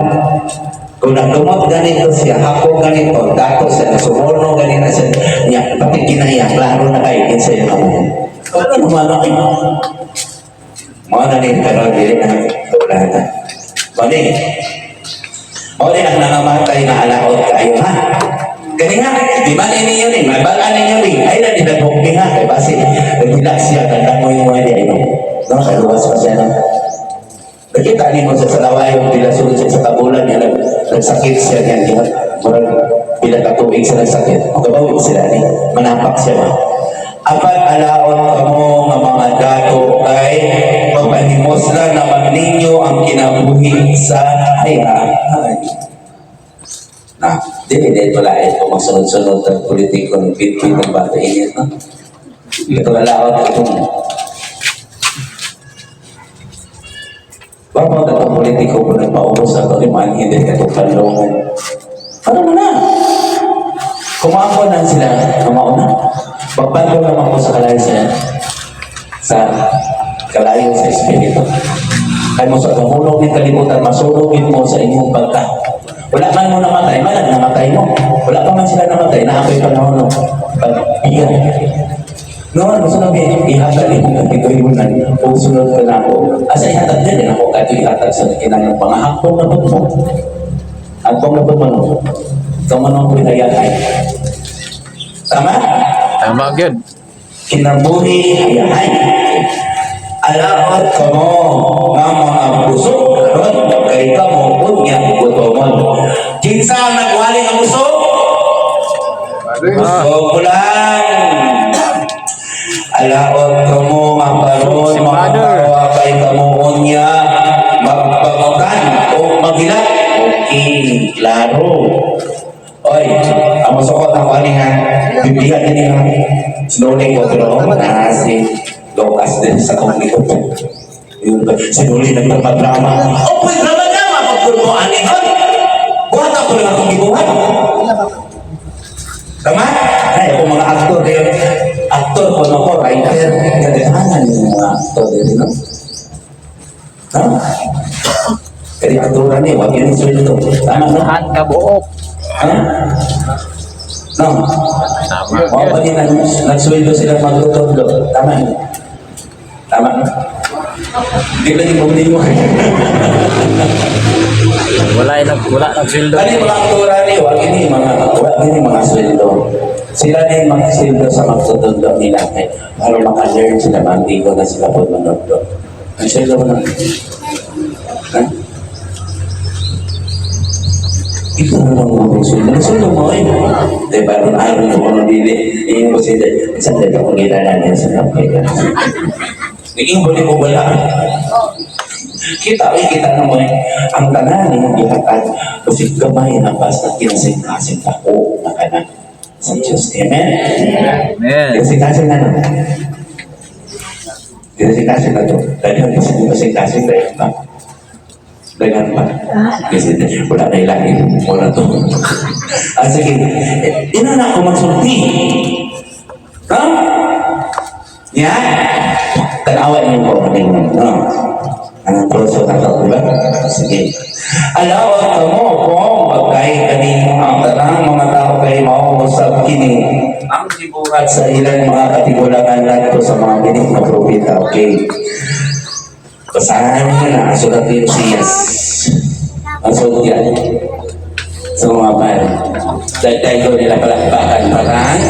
Kung nagdumot ganito siya, hako ganito, dato siya, nasuborno ganito siya, niya, pati kinaya, klaro na kayo, kinsa yung kamo. Ano naman ako? Mga na ni pero dili na wala na. Mani, mao ni ang nangamatay na alaot kayo ha. Kani nga, di ba ninyo ni, mabala ninyo ni, ay na dinagok ni ha, kay basi, nagilak siya, nagdangoy mo ni ay no. No, kaluwas pa siya no. Nakita ni mo sa salaway, pila sulod siya sa kabulan niya, nagsakit siya niya, niya, murag pila ka tuig siya nagsakit. Makabawi sila ni, manapak siya ba. Apan alaot kamo nga mga dato kay mapahimusla naman ninyo ang kinabuhi sa hayahay. Na, dili dahil pala eh, kung magsunod-sunod ang politiko ng bitbit ng bata init, no? Ito alaot itong Babaw na itong politiko kung nagpaubos sa ito, ni Manhin din itong panlungan. Ano mo na? Kumako na sila, kumauna. Pagpando naman ko sa kalayo sa kalayo sa espiritu. Kaya mo sa tumulong ng kalibutan, masulugin mo sa inyong pagka. Wala man mo namatay, malag namatay mo. Wala pa man sila namatay, naapoy panahon no. Pagbiyan. Noon, gusto nang ihatag ni kong katigunan, o sunod ka na ako. Asa ihatag din ako, kahit ihatag sa kinang pangahakpong na mo. Hagpong na mo. Ikaw man ang hayahay. Tama? Tama gyud. Kinabuhi hayahay. Alaot kamo nga mga busog karon kay kamo unya gutomon. Kinsa ang nagwali nga busog? Busog ko lang. Alaot kamo nga karon Si mga Father. tawa kay kamo unya magpangutan o maghilat. Okay, klaro. Oy, ang masukot ako ani ha. Bibigat din ha. Sinuli ko pero na si Lucas din sa kong likod. Yun ba? Sinuli nagdrama-drama. Oh, pwede drama-drama. Pagkul mo ani hon. Buhat ako lang akong gibuhat. Tama? Ay, ako mga aktor kayo. Aktor ko no ko, writer. Kadaghanan yung mga aktor din, no? No? Kaya aktora ni, wag yun yung sweldo. Tama, no? Han ka buok. Ha? No? Tama Mga gyud. pa din, nagsweldo sila magtutudlo. Tama yun. Tama, no? Hindi lang yung bumili mo. Wala nagsweldo. Kani mga aktora ni, wag ini mga wag ini mga sweldo. Sila din mga sweldo sa magtutudlo nila kay para maka-learn sila, mantigo na sila po manudlo. Ang sweldo mo na. Ha? Ito na lang mga sweldo. Ang sweldo mo eh. Di ba, ron araw na mga dili. Iyon ko sila. Saan dahil ako gilala niya sa kape. Naging balik ko wala. Kita ay kita na mo eh. Ang tanan imong gihatag usig gamay na basta kinasing-kasing ako na kana sa Diyos. Amen? Amen. Kinasing-kasing na no? Kinasing-kasing na to. Dahil kasi kinasing-kasing dahil pa. Dahil pa. Kasi wala na ilangin. Wala to. Ah, sige. Eh, ina na ako magsulti. Ha? Ya? Tanawa niyo po. No? Ang troso na to, di ba? Sige. Alaot kamo kung pagkay kaninyo ang tanang mga tao kay mauusap kini ang gibuhat sa ilang mga katigulangan ngadto sa mga binik na propeta. Okay. Basahan mo na ang sulat ni Josias. Ang sulat yan. Sa mga pare. Dahil ko nila palakpakan parang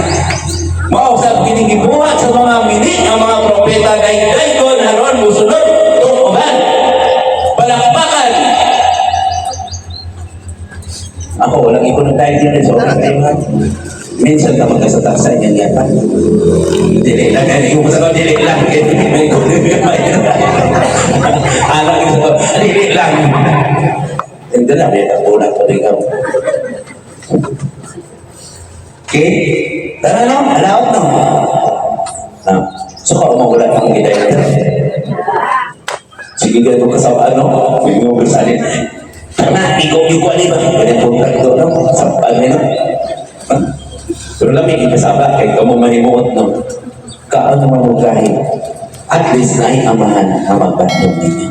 Mao sa kini gibuhat sa mga minik ang mga propeta kay daygon aron musunod tung uban. Palakpakan. Ako walang ipon ng dahil dyan. So, kayo ha. Minsan ka magkasataksa yan yata. Dili lang. Yung sa dili lang. Alam ko sa dili lang. Hindi na, may tapunan ko rin ako. Okay? Tara no, alaot no. Na, so ka mawala kang gidaya. Sige ganito ka sa ano, hindi mo kasalin. Tama, ikaw yung kuha ba? Pwede po ito, no? Sampal nila. Ha? Pero lami, ikasaba, kay kamo mahimuot, no? Kaano man mo gahi. At least na ay amahan nga magbantog ninyo.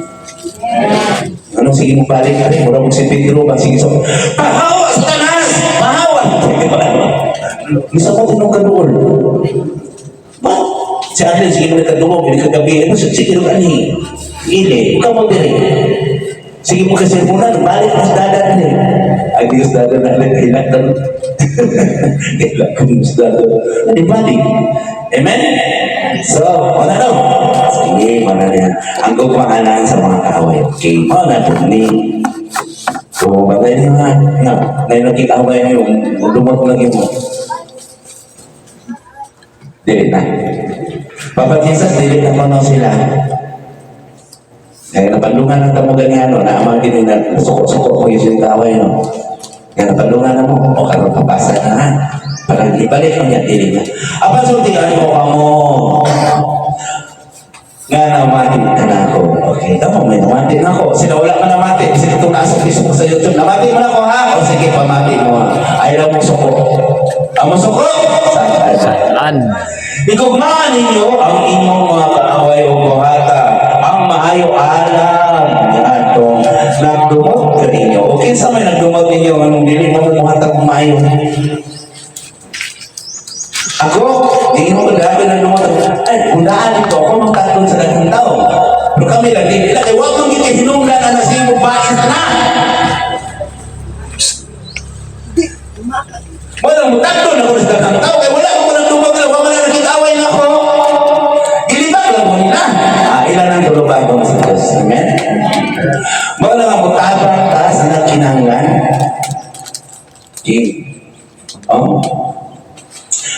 Anong sige mo balik ka rin? Mura mo si Pedro ba? Sige so, pahawa Satanas! Pahawa! Misa mo tinong kaduol. Ba? Si Arlen, sige mo nagkaduol, hindi kagabi. Ano, sige mo ani? Ili, ikaw mo diri. Sige mo kasi muna, balik mas dadat ni. Ay, Diyos dadat na lang, hilak na. Hilak ko Diyos dadat. Di balik. Amen? So, wala no? Sige, wala na yan. Ang gugmahanan sa mga kaaway. Okay, wala po ni. So, bagay niyo ha. Nga, ngayon nakikaway niyo, lumot lagi mo. Dili na. Papa Jesus, dili na ko sila. Kaya napandungan ang tamo ganihan, no, naamang din na suko-suko ko yung kaaway, no. Kaya napandungan na mo, o karon papasa na ha. Parang ibalik mo niya, dili na. Apan sultihan ko kamo. Nga namati na na ako. Okay, tamo, may namati na ako. Sila wala ka namati. Sila itong nasa Facebook sa YouTube. Namati mo na ako ha? O sige, pamati mo ha. Ayaw mo suko. Amo suko? Saan? Saan? Igugmaan ninyo ang inyong mga kaaway o buhata. Ang maayo alam atong nagdumot kaninyo. O kinsa may nagdumot ninyo anong dili mo muhatag og maayo? Ako, di mo grabe nagdumot. Ay, kung daan ito, ako magtatong sa daghang tao. Pero kami lang, dili lang. Kay wag mong gihinungdan na nasimo bais na. Wala mo tatlo na ko sa daghang tao. Kay wala ko nagdumot na, wala man nakikaway na ako. Gilibak lang mo nila. Ah, ilan ang tulubagon sa Diyos. Amen? Wala nga mutabang ta sa nagkinahanglan. Okay. Oh.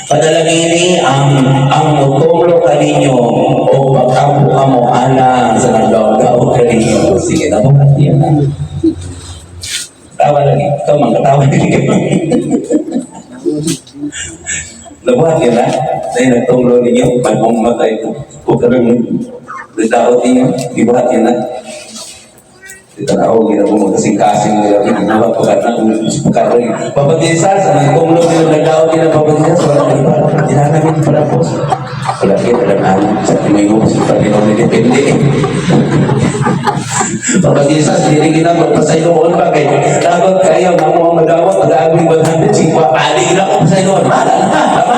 Padalangini ang mutulo kaninyo o pagkampo ka mo alang sa nagdaw-daw kaninyo. Sige na mo, yan na. Tawa lagi. Ikaw man, katawa lagi. Labuhat yun na. Dahil nagtulo ninyo, may matay ko. Kung karoon daot ninyo, gibuhat yun na. Dito na ako, gina mo magkasing-kasing nila, ginawa pagkat na pagkaroon. Pabatisa, sa nagtunglo nila, nagdaot nila, pabatisa, wala na iba. Dinanamin pala po. Wala kita, alam namin, sa Pinoy mo, sa Panginoon, hindi depende. Pabatisa, dili gina, magpasayloon pa kay dagot kayo, namo ang madawat, mag-aaging 100, ali gina ko pasayloon. Mahala na, tama?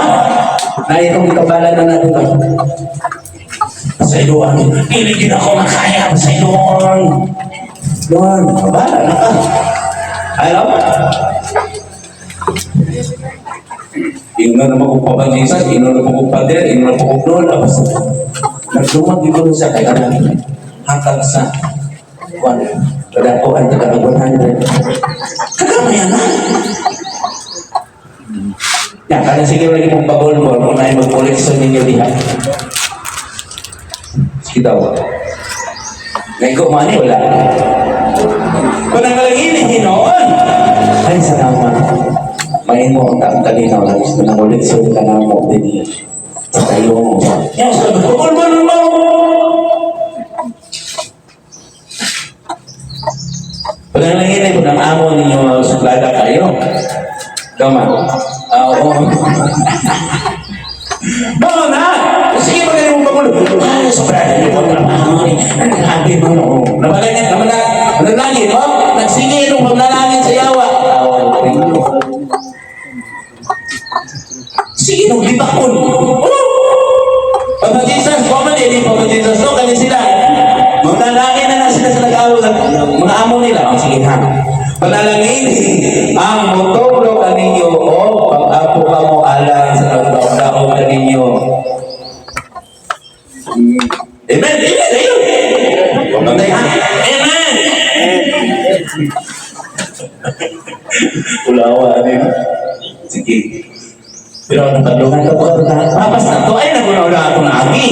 Na itong ikabalan na natin to. Pasayloan, dili gina ko makaya, pasayloon. Lord, bahala na ka. Ano? Ingnan naman kong pabanyisan, ingnan naman kong pader, ingnan naman kong lola. Basta, nagdumag ito siya kay anak. Hatag sa kwan. Kada ko ang taga 100. Kagamay na. Ya, kada sige lagi mong pagol-gol kung na mag-collection ninyo diha. Sige daw. Ngayon ko, mani, wala. Panangalangin, hinoon. Ay, salamat. Mahimo ang taong kalinaw na gusto nang ulit sa ka na mo din sa tayo mo. Yes, pagol-gol mo! Panangalangin ko ng amo ninyo suplada kayo. Tama. Oo. Baka na! Sige, magaling mong pagulo. Ay, sobrang niyo po trabaho ni. Ang grabe mo, no. Namalangin, namalangin, no? Nagsige nung maglalangin sa yawa. Sige, nung libakon. Oh! Papa Jesus, common eh, Papa Jesus, no? Kani sila. Maglalangin na na sila sa nag-awo mga amo nila. Oh, sige ha. Panalangin ang mutublo kaninyo o pag-apo ka mo alang sa nagdaog-daog kaninyo. Amen! Amen! Ayun! Pamantay ha! Amen! Ulawa, ano yun? Sige. Pero ang napandungan ka po, papas na to, ay nagunaw na ako na agi.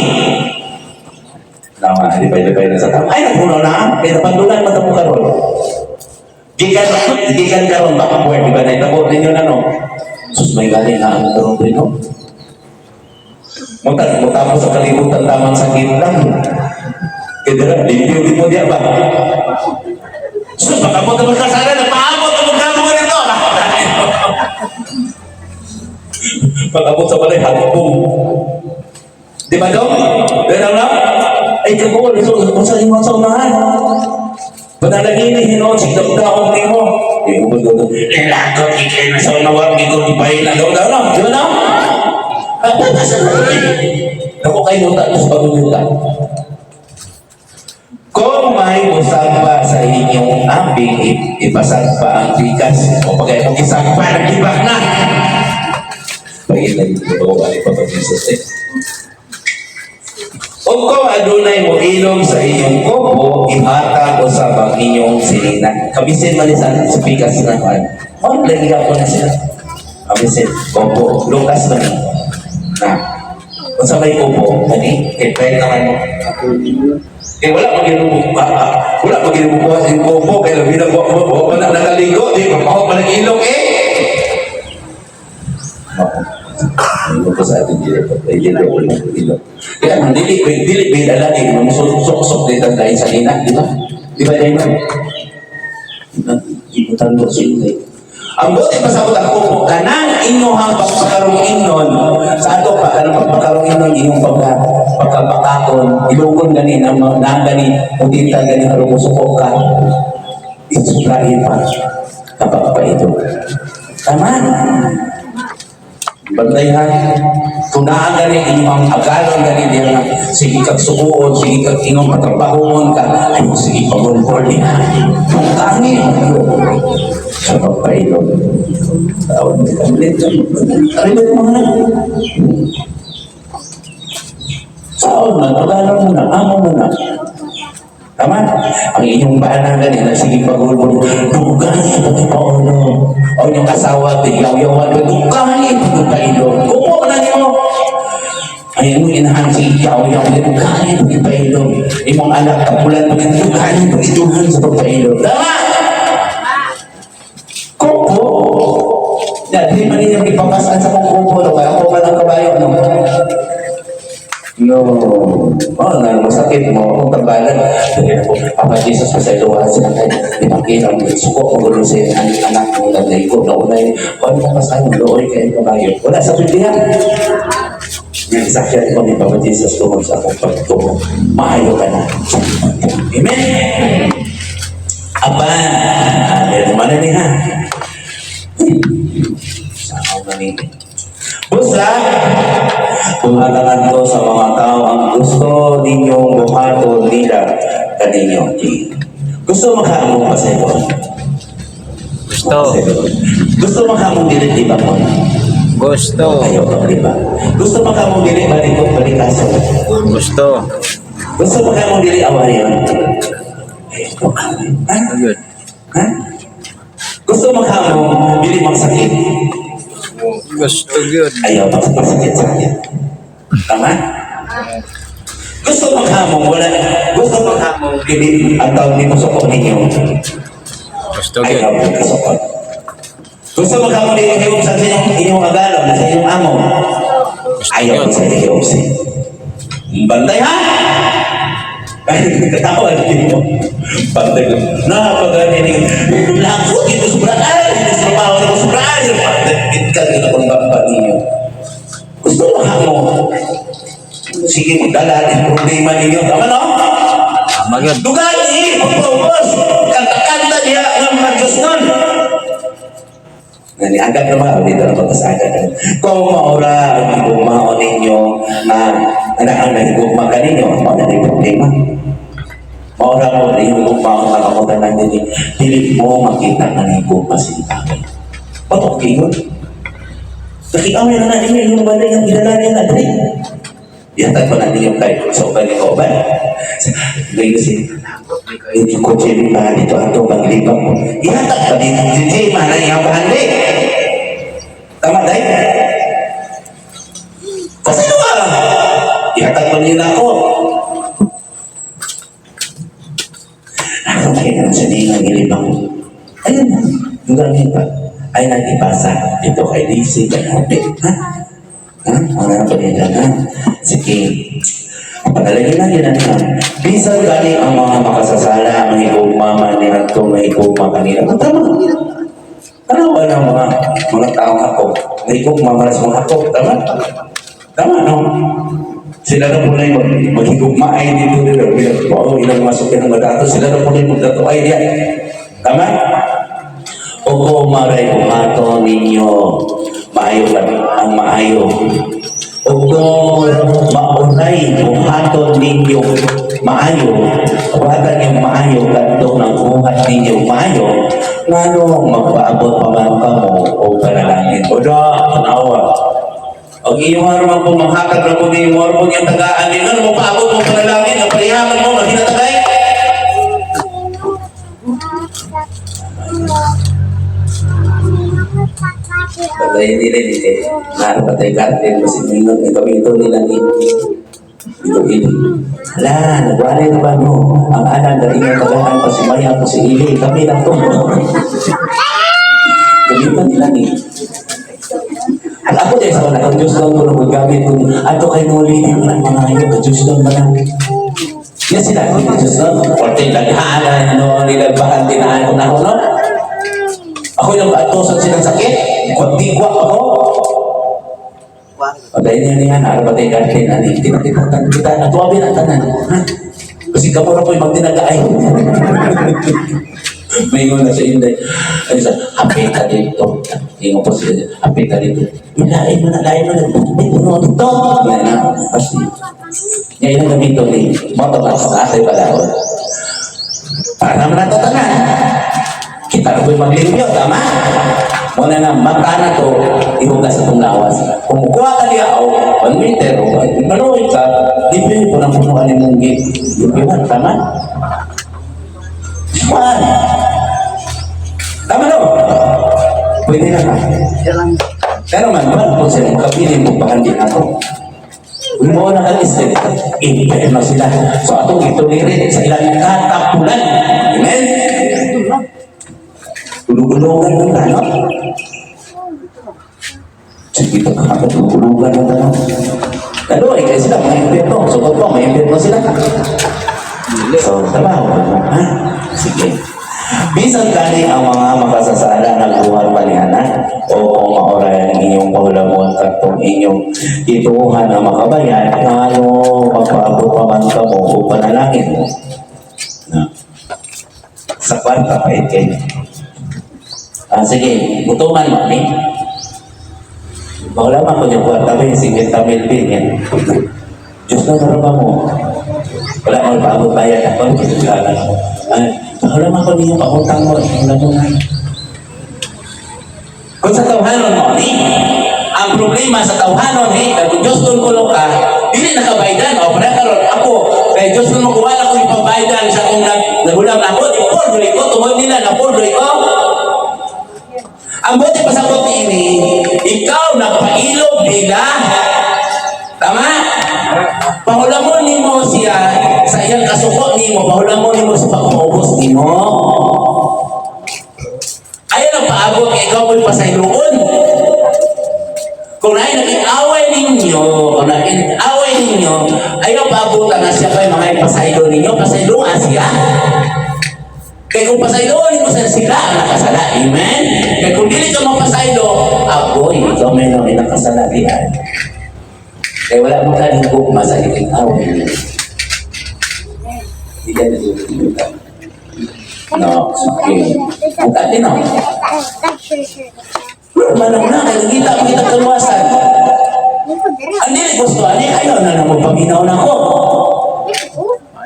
Tama, lipay-lipay na sa tama. Ay nagunaw na, kaya napandungan mo karon. Gikan karon baka po, di ba na itabo ninyo na no? Sus, may gali na ang karon din no? Mutapos sa kalibutan tamang sakit lang. Kaya dira, limpyo di mo diya ba? Sus, baka mo ito magkasala, nagpaabot ang magkamo nito. Pag-abot sa balay, hagpong. Di ba dong? Di ba lang? Ay kaguol so unsa imong sa unahan. Panalangin ni Hinuon sig daog nimo. Di mo ko lakot ikay na sa unahan gikon ipahin na daw daw no. Di ba no? Apa sa Ako kay yuta sa bagong yuta. Kung may usagpa sa inyong ambing, ipasagpa ang bigas. O pag imong isagpa, nagibak na. Pagin ito, balik pa pa Jesus eh. O kung adunay mo ilog sa inyong kopo, ihatag usab ang inyong silina. Kabisin man sa bigas na kuan. Oh, lagi ko na sila. Kabisin, kopo, lukas man ni. Na. Unsa may kopo, kani, kay pwede naman mo. Eh wala pa gyud wala pa gyud mo sa kopo kay labi na wa pa na nakaligo, di pa pa ng ilong eh. Ano ko sa atin dili pa dili ilong. Kaya man dili dili ba dala eh sok sok dito dahil sa nina, di ba? Di ba dahil man? Ibutan ko sa inyo. Ang buti pasabot ang kopo, kanang inyong pagpakarong ingon, sa ato pa, kanang pagpakarong ingon, inyong pagkapakaton, ilugon gani, ang mga gani, mudita gani, harong musuko ka, isuprahin pa, kapag pa ito. Tama? Bantayan. Kung naa gani inyong agalon gani diya nga sige kag sukuon, sige kag ingong patrabahoon ka, ay sige pagulgol niya. Kung kani sa pagpailog. Tawag ni Kamlit. Karimit mo na. Saon man, agalon mo na, amo mo na. Tama? Ang inyong bana gani na sige pagulgol, dugay pagpaulo. O inyong asawa, tiyaw-yawan, dugay pagpailog. Kupo na nimo. Ay, imong inahan si yaw-yaw, dugay pagpailog. Imong anak, kapulan, dugay pagituhan sa pagpailog. Tama? Kupo. Ya, di man ninyo ipapasan sa kong kupo, no? Kaya ako pa ng kabayo, no? No. Oh, na masakit mo. Akong tambalan. Dali ako, Papa Jesus, pasayloan sila kay ipakita mo. Suko ko gulo sa ang anak mo na ko na unay. Kung ano pasan, looy kayo kabayo. Wala sa Biblia. Yung sakyan ko ni Papa Jesus tungkol sa akong pagtuo. Maayo ka na. Amen? Apan, meron man na niya. Saan na ni? Busa, buhatan ko sa mga tao ang gusto ninyong buhaton nila kaninyo. Gusto makaamong pasaylo? Gusto. Gusto makaamong dili di ba ko? Gusto. Ayaw ka di ba? Gusto makaamong dili balikot balikaso? Gusto. Gusto makaamong dili awayon? Ayaw ko. Ha? Good. Ha? Gusto makaamong dili magsakit? Gusto gyud. Ayaw magsakit-sakit. Tama? Gusto makaamong wala, gusto makaamong dili ang tawag ni musuko ninyo. Gusto gyud. Ayaw magkasukot. Gusto makaamong dili hiom sa inyong inyong agalon, sa inyong amo. Gusto Ayaw gyud. sa hiom si. Bantay ha? Ay, katawa din mo. Bantay ko. Napagani ni lakot ito sobraan. Ito sa trabaho na sobraan. Bantay ka dito kung bamba ninyo. Gusto mo mo. Sige, magdala din problema ninyo. Tama no? Tama gyud. Dugay eh, pagpaubos. Kanta-kanta diya ng mga Diyos nun. Ngani agad na mga dito na pagkasaga. Kung maura ang higugmaon ninyo na anak ang nahigugma kaninyo, mao na yung problema. Maura mo na yung higugmaon mga kamutan ng dili, dili mo makita nga nahigugma si tao. Patok kayo. Nakiaway na na ninyo yung balay ng gilala niya na dili. Yatag ko na ninyo kay so balik ko ba? Ngayon si yung kotse ni pa dito ato paglibang mo. Ihatag pa dito di mana yang bahandi. Tama dai? Kasi ba? Ihatag pa niyo na ako. Ako kaya naman sa dinang ilibang. Ayun na. Yung ganun pa. Ay nag-ipasa dito kay Lizzie, kay Ate. Ha? Ha? Ano na pa nila, ha? Sige. Panalangin na yun na. Bisan gani ang mga makasasala, ang higugma man nila ito, mahigugma kanila. Ang tama. Ano ba ng mga taong ako? Nahigugma man sa mga ako. Tama? Tama, no? Sila na po na yung maghigugmaay dito nila. Oo, ilang masuk ng mga dato. Sila na po na yung magdato ay diya. Tama? O kung maray buhaton ninyo, maayo ba ang maayo. O kung maunay buhaton ninyo maayo, buhatan yung maayo, kadtong nang buhat ninyo maayo, ngano magpaabot pa man kamo o panalangin. O da, tanawa. Og iyong haruman po, manghatag na po ni iyong haruman yung tagaan din. Ano mo paabot mo panalangin, ang parihaman mo, ang hinatagay. Patay nila ni Naro patay garden kasi ningon ang gamiton nila ni ito ini. Hala, nagwalay na ba mo? Ang anan na inyong tagaan pa si Maya ko si Ili. Kami lang to. Gamiton nila ni. At ako din sa wala kang Diyos doon ko nung gamit ko. Ato kay Noli, di mo na mga ngayon, ka Diyos doon ba na? Yan sila, Diyos doon. Porte laghanan, no, nilagbahan, tinaan ko na ako, no? Ako yung atusan silang sakit. Kuntigwa ako. Patay niya niya, araw patay garden, ani, tinatipatan kita, natuwabi na tanan. Ha? Kasi kamo na po'y magtinagaay. May ingon na siya inday. Ay sa, happy ka dito. Ingon po siya, happy ka dito. Lain mo na, lain mo na. May puno dito. Lain na, pasti. Ngayon ang gamito ni, moto ka sa atay pala. Para naman nato tanan. Kita na po'y maglimpyo, tama? Muna na, mata na to, ihugas itong lawas. Kung kuha ka niya, o 1 meter, o maluwi ka, limpyo po ng punuan ni mong limpyuhan, tama? One. Tama no? Pwede na ka. Pero man, man po siya, makapili mo pa hindi ako. Mo na kang isip, impyerno sila. So atong itulirin sa ilang katapulan. Amen? Ulugulugan ng tano. Sige, pagkakatulugulugan ng tano. Lalo, eh, kaya sila, mga impyerno. So, po, may impyerno sila. So, trabaho. Ha? Sige. Bisan gani ang mga makasasala nagbuhat pa niya na o kung maoray ang inyong kahulamon katong inyong ituuhan ang makabayan, ngano magpaabot pa man kamo o panalangin mo. Na. Sa kwarta pa kayo. Ah, sige, butuman mo, ni. Wala man ko yung kwarta ba yung 50 mil bin yan. Diyos na ba mo? Wala man paabot bayad ako, kinaglalan ako. Ay, wala man ko ninyo pautang mo. Wala mo na. Kung sa tawhanon mo, ni, ang problema sa tawhanon, ni, kung Diyos doon kulo ka, dili nakabaydan, o, parang karon ako, kay Diyos doon mo kuha na kong ipabaydan sa kung nagulam na ako, di ko, tungod nila, na ko. Ang buti pasabot ini, ikaw nagpailog nila. Tama? Pahulamon nimo siya sa iyang kasuko nimo, pahulamon nimo sa pag-ubos nimo. Ayaw ang paabot kay ikaw mo'y pasayloon. Kung naay naging away ninyo, kung naging away ninyo, ayaw paabutan na siya pa'y mga ipasaylo ninyo, pasayloan siya. Kaya kung pasayloon mo sa sila ang nakasala, amen? Kaya kung dili ka mapasaylo, agoy, ikaw may na may nakasala diyan. Kaya wala mo ka gugma sa iking away ninyo. Hindi ka nagugma. No, okay. Ang dati no. Manang na, kaya nakita mo kitang kaluwasan. Ang dili gusto, ani, ayaw na na mo paminaw na ko.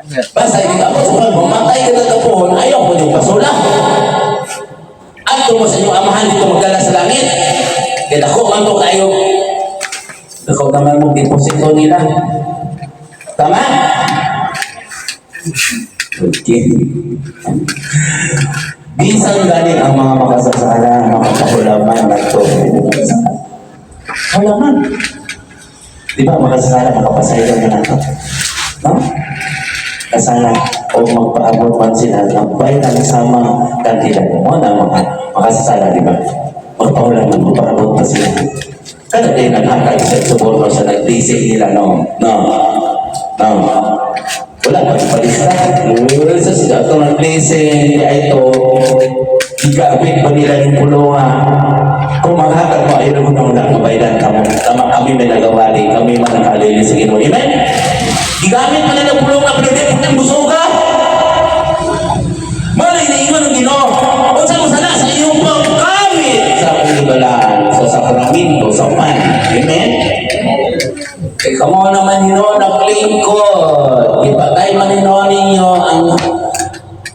Basta hindi ako sa pag mamatay ka na kapuhon, ayaw ko yung pasula. At mo sa inyong amahan dito magdala sa langit. Kaya dako man to kayo. Dako naman mong deposito nila. Tama? Okay. Bisan gani ang mga makasasala, makapahulaman na ito. Hulaman. Di ba makasasala, makapasaylo na nato? No? Kasala o magpaabot man sila ng bayan sama kanila mo na mga makasasala, di ba? Magpahulaman, magpaabot pa sila. Kada din naghatag sa suborno sa nag-basic nila, no? No? No? Wala pa palista. Sa sila ito nag-blessing, ay ito. Gigamit ba nila yung pulong nga kung maghatag mo, ayun mo na mabayran ka mo. Tama kami may nagawali, kami man ang kalili sa Ginoo. Amen? Gigamit pa nila pulong nga pero di po nang busoga. Mana iniingon ng Ginoo. Unsa mo sana sa iyong pagkawit sa pagbalaan, sa sakramento, sa pan. Amen? Kay kamo naman hinuon naglingkod. Ipatay man hinuon ninyo ang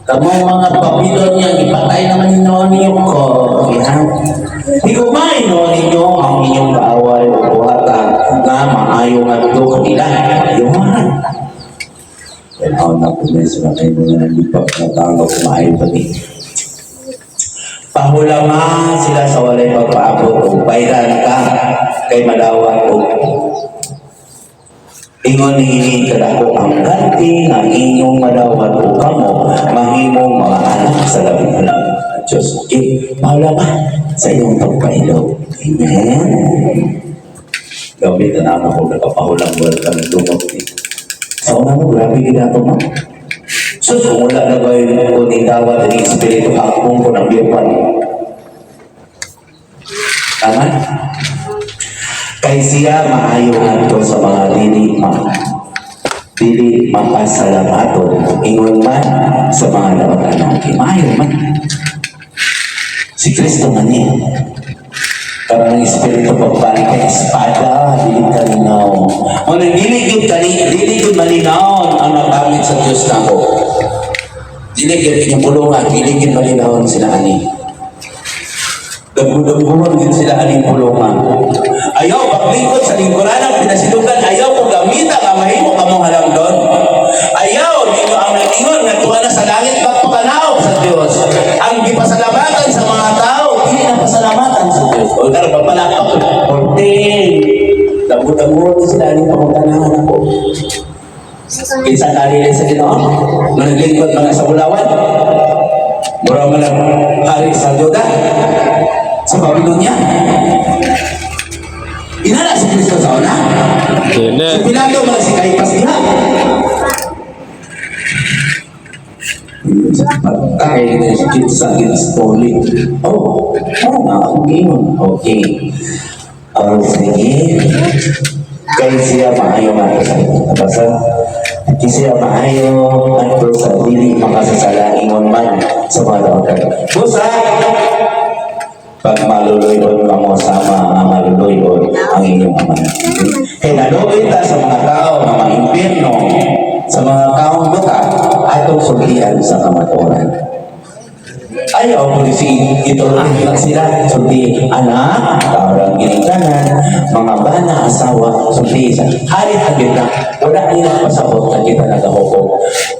kamong mga Babylonia, ipatay naman hinuon ninyo ko. Okay, ha? Higugmay hinuon ninyo ang inyong kaaway o buhata nga maayo ngadto kanila. Yuman. Well, na po na sila kayo mga nagpag na tao kumain pa ni. Pahulama sila sa walay pagpaabot o bayran ka kay madawat o ingon niini kadako ang ganti nga inyong madawat o kamo mahimong mga anak sa labing nga Diyos. Okay, pahulama sa iyong pagpailog. Amen. Gamit na naman ako nakapahulang wala kami dumog. Sa una mo, grabe ginato mo. So, kung wala na ba yung kuning dawat ng Espiritu, hakong ko ng biupan. Tama? Kay siya maayo ngadto sa mga dili mapasalamaton, ingon man sa mga daotanon. Okay, maayo man. Si Kristo man niya. Karang ang Espiritu pagbalik kay espada, dili kalinaw. O nang dili gyud kani, dili gyud malinaw ang nagamit sa Dios nako. Dili gyud inyong pulungan, dili gyud malinawon sila ani. Dagbo-dagbohon gyud sila aning pulungan. Ayaw paglingkod sa lingkuran ang pinasilugan, ayaw kung gamita nga mahimo kamong halangdon. Ayaw ninyo ang nag-ingon nga tuwa na sa langit pagpakanaw sa Dios. Ang gipasalamatan sa mga tao, dili na pasalamatan sa Dios. O karon papalakpak, 14. Dagbo-dagbohon sila aning pangutanahan ako. Kinsa nalilin sa Ginoo? Nga naglingkod mga sa Bulawan. Mura man ang hari sa Juda, sa Babylonia. Inana si Kristo sa una. Dili. Si Pilato man si Caipas diha. Patay na si Kinsa Ginstoli. Oh, nga akong ingon. Okay. Oh, sige. Kay siya maayo nga sa nabasa. Kay siya maayo ngadto sa dili makasasala ingon man sa mga daotan. Busa pag maluluyon kamo sama nga maluluyon ang inyong ama. Kay naluoy ta sa mga tao nga mga impyerno, sa mga taong buta, atong sultian sa kamatuoran. Ayaw mo si ito lang sila sulti anak, taorang ginikanan, mga bana, asawa, sulti sa halit ang gitna. Wala nila pasabot na kita nagahukom.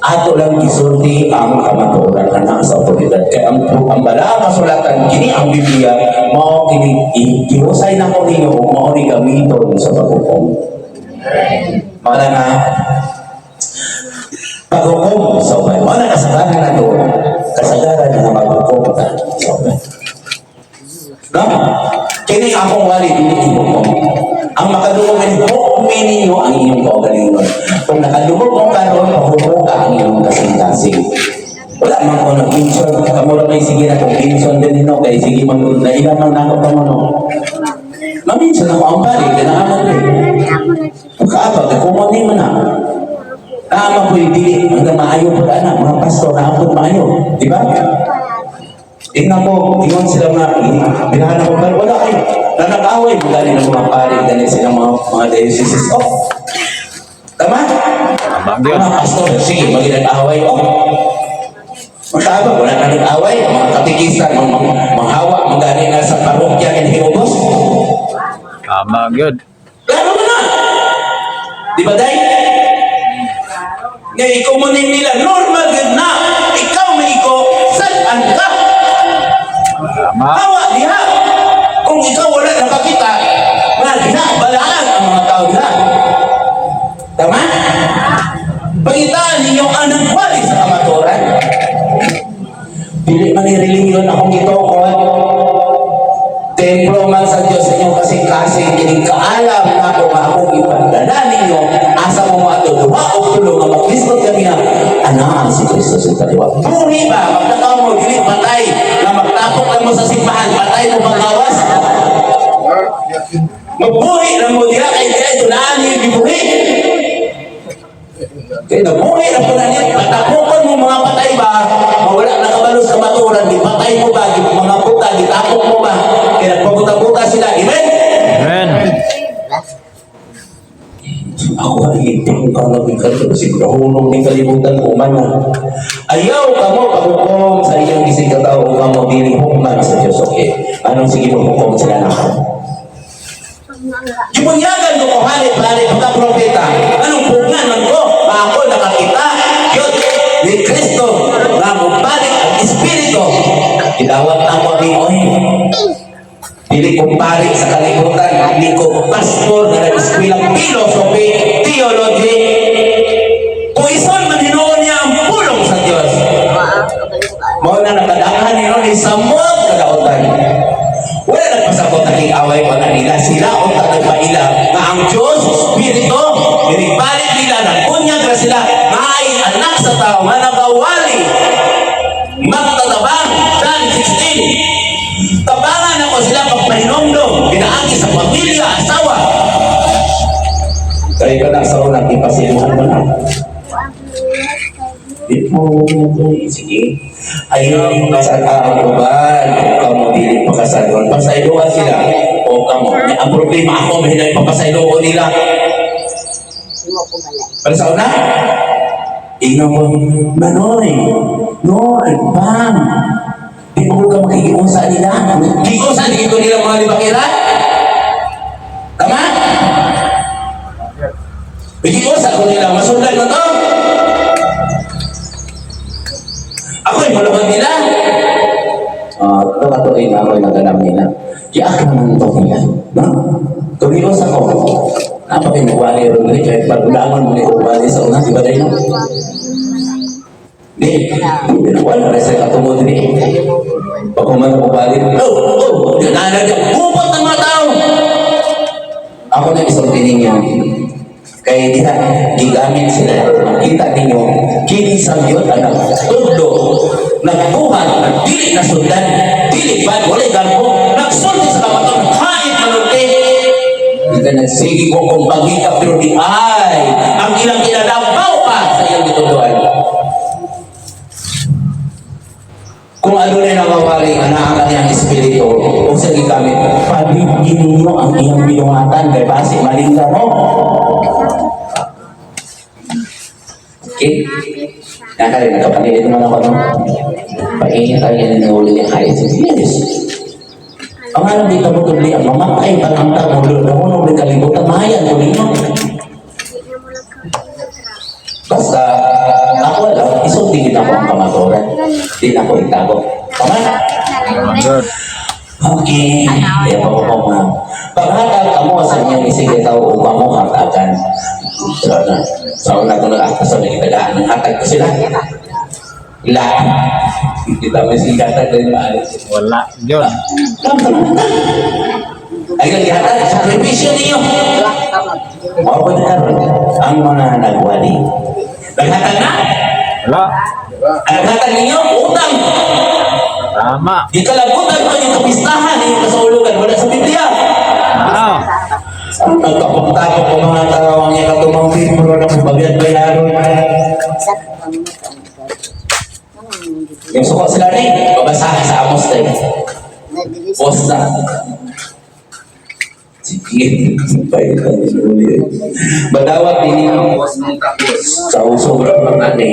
Ato lang isulti ang kamatuoran anak sa otoridad. Kaya ang balaang kasulatan, kini ang Biblia, mao kini gihusay na ko ninyo ug mao ni gamiton sa paghukom. Mao na nga paghukom sa uban. Mao na kasagaran na to. Kasagaran na maghukom ta sa uban. No? Kini akong wali dili gihukom. Ang makadungog ni hukmi ninyo ang inyong kaugalingon. Kung nakadungog mo karon, pahukom ka ang inyong kasing-kasing. Wala man ko nag-minson. Kamo ra may sige na kung minson din no kay sige man naila man nako kamo no. Maminson ako ang pari kay naaman ko. Pagkaabag, kung ni man na. Tama po yung dili, hanggang maayo po na mga pastor na po maayo. Di ba? Tingnan mo, ingon sila nga, binahan ako, pero wala kayo. Na nag-away, magaling ng mga pari, ganit sila mga dioceses. Oh, tama? Tama gyud. Mga pastor, sige, mag-away. Oh, magkaabag, wala na nag-away. Mga katikista, mga hawa, magaling na sa parokya ng Hirogos. Tama gyud. Klaro mo na! Di ba, Day? Ngayon, ikaw mo nila, normal gud na. Ikaw may iko, saan ka? Tama. Hawa diha. Kung ikaw wala nakakita, nga diha, balaan ang mga tao diha. Tama? Pangitaan ninyo ang nagwali sa kamatuoran. Dili man ni relihiyon akong gitukod. Templo man sa Diyos sa inyong kasing-kasing, kining kaalam na ako nga akong ipagdala ninyo, asa mo mga duha o tulo nga maglisod kami nga, ana si Kristo sa kaliwa. Buhi ba? Magtakaw mo, dili patay, nga magtanaw. mo sa simbahan, patay mo panggawas. Mabuhi lang mo diha kay diha tunaan niyo gibuhi. Kay nabuhi na po na niya, patapukon mo mga patay ba, mawala na kabalo sa maturan, di patay mo ba, di mga puta, di tapok mo ba, kaya nagpabuta-buta sila. Amen? Amen. Ako ay itong kalabing kalito, siguro hunong ni kalibutan ko man na. Ayaw kamo paghukom sa inyong isig katao o kamo dili hukman sa Diyos. Okay. Anong sige maghukom sila na ako? Gibunyagan ko halit pare pagka propeta. Anong pugngan man ko? Ako nakakita. Yun, ni Kristo nga mobalik ang Espiritu. Gidawat na ko ni Oy. Dili ko pari sa kalibutan, dili ko pastor na nag-eskwelang philosophy, theology. Kung man hinuon niya ang pulong sa Diyos. Mao na nakadaghan ni ni samot kadaotan. Wala nagpasabot ang away ko na nila. Sila unta nagpaila nga ang Diyos, Espiritu, binibalik nila, nagbunyag na sila, nga ay anak sa tao, nga nagawali, magtatabang, John 16. Tabangan ako sila pagpahinomdom, pinaagi sa pamilya, asawa. Kaya ka na sa unang ipasiluhan mo na. Di mo, sige. Ayun, sa ang uban, kung kamo dili pakasalon. Pasayloan sila, o kamo. Ang problema ako, may hinay papasaylo ko nila. Para sa una, ingon mo, Manoy, Noy, Bam, di mo ka makikiusa nila. Kiusa, di ko nila mga libakira. Tama? Makikiusa ko nila, masundan mo to. Ako'y malubad nila. Ito katuloy na ako'y naganap nila. Iyak naman ito nila. No? Tumilos ako. Napakinagbali rin rin. Kahit paglangon mo ni Ubali sa una, di ba dahil? Di, wala rin sa katungod ni. Pag human ako bali, oh, nanag, kupot ng mga tao. Ako na isulti ninyo. Kaya diha, gigamit sila. Makita ninyo, kini sa yun ang nagtudlo, nagbuhat, nagdili na sundan, dili ba, wala'y garbo, nagsulti sa kamaton, kahit manulti. Hindi nagsige ko kung pagita, pero di ay, ang ilang kinalabaw pa sa iyang gituduan. Kung ano na nawawali nga naa ang kaniyang espiritu o sa gigamit, paligin ninyo ang iyang binuhatan kay base malingga mo. Okay? Nakali, nagkapanilit naman ako, no? Paingin tayo yan ng uli niya kaya. Yes. Ang alam dito mo tubli, ang mamatay pa ang tao, nahunog ng kalibutan, mahayan ko ninyo. Basta, ako lang, isultingin ako ang kamaturan. Di na ako itago. Tama? Good. Okay. Kaya pa ko ma'am. Paghatag kamo sa inyong isig tao o kamo hatagan. So na, sa una ko nag-akta sa nagitagaan, ng hatag ko sila. La. Kita may singkatan din maalis. Wala. Yun. Ay, gihatag, sakripisyo ninyo. Mao ko na karon ang mga nagwali. Naghatag na. Wala. Ang naghatag ninyo, utang. Tama. Gikalagutan ko yung kapistahan, yung kasaulugan. Wala sa Biblia. Ah. Ang nagkapagtapok ko mga tao ang iya katumang libro ng bagyat bayaron. Yung suko sila rin, babasahan sa Amos tayo. Post na. Sige, sabay ka ni Badawat din ang sa sobrang mga ni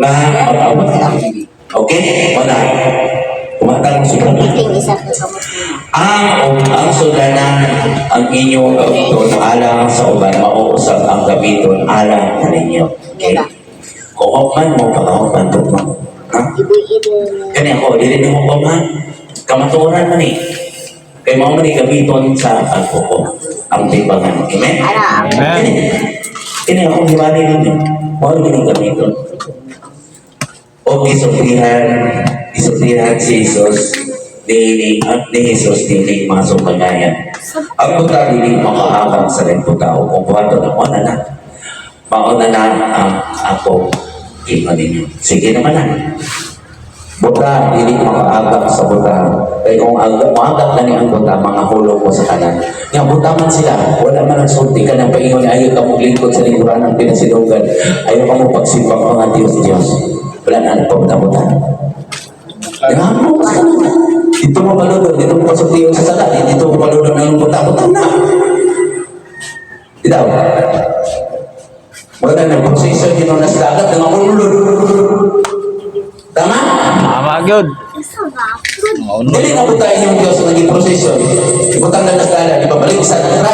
na mag-awat. Okay? Wala. Kumatang sobrang ang sudanan ang inyong gamiton alang sa uban mauusap ang gamiton alang kaninyo. Okay? Kung hukman mo, pagkahukman ko mo. Ha? Kani ako, dili ni mo man. Kamatuoran man eh. Kay mao man ni gamiton sa paghukom ang timbangan. Amen? Amen. Kini, kini akong hiwalay ninyo. Mao gini gamiton. O isultihan si Jesus ni ni Jesus dili masupagayan. Ang buta dili makahabang sa laing tao kung buhaton na mo na na. Mauna na ang ako ingon ninyo. Sige naman na. Buta, dili makaagak sa buta. Kaya kung agak, maagak na ni ang buta, mga hulog mo sa kanan. Nga buta man sila, wala man ang sulti ka ng paingon, ayaw ka mong lingkod sa lingkuran ng pinasilungan. Ayaw ka mo pagsimbang mga Diyos-Diyos. Wala na ang pabuta-buta. Mo sa kanan. Dito mo paludod, dito mo pasulti sa sala, dito mo paludod ng buta-buta na. Itaw. Wala na proseso yun na sa dagat, nga ulod. Tama? Tama gyud. Dili na buta inyong Diyos ang naging proseso. Ibutang na sa dagat, ibabalik sa tra.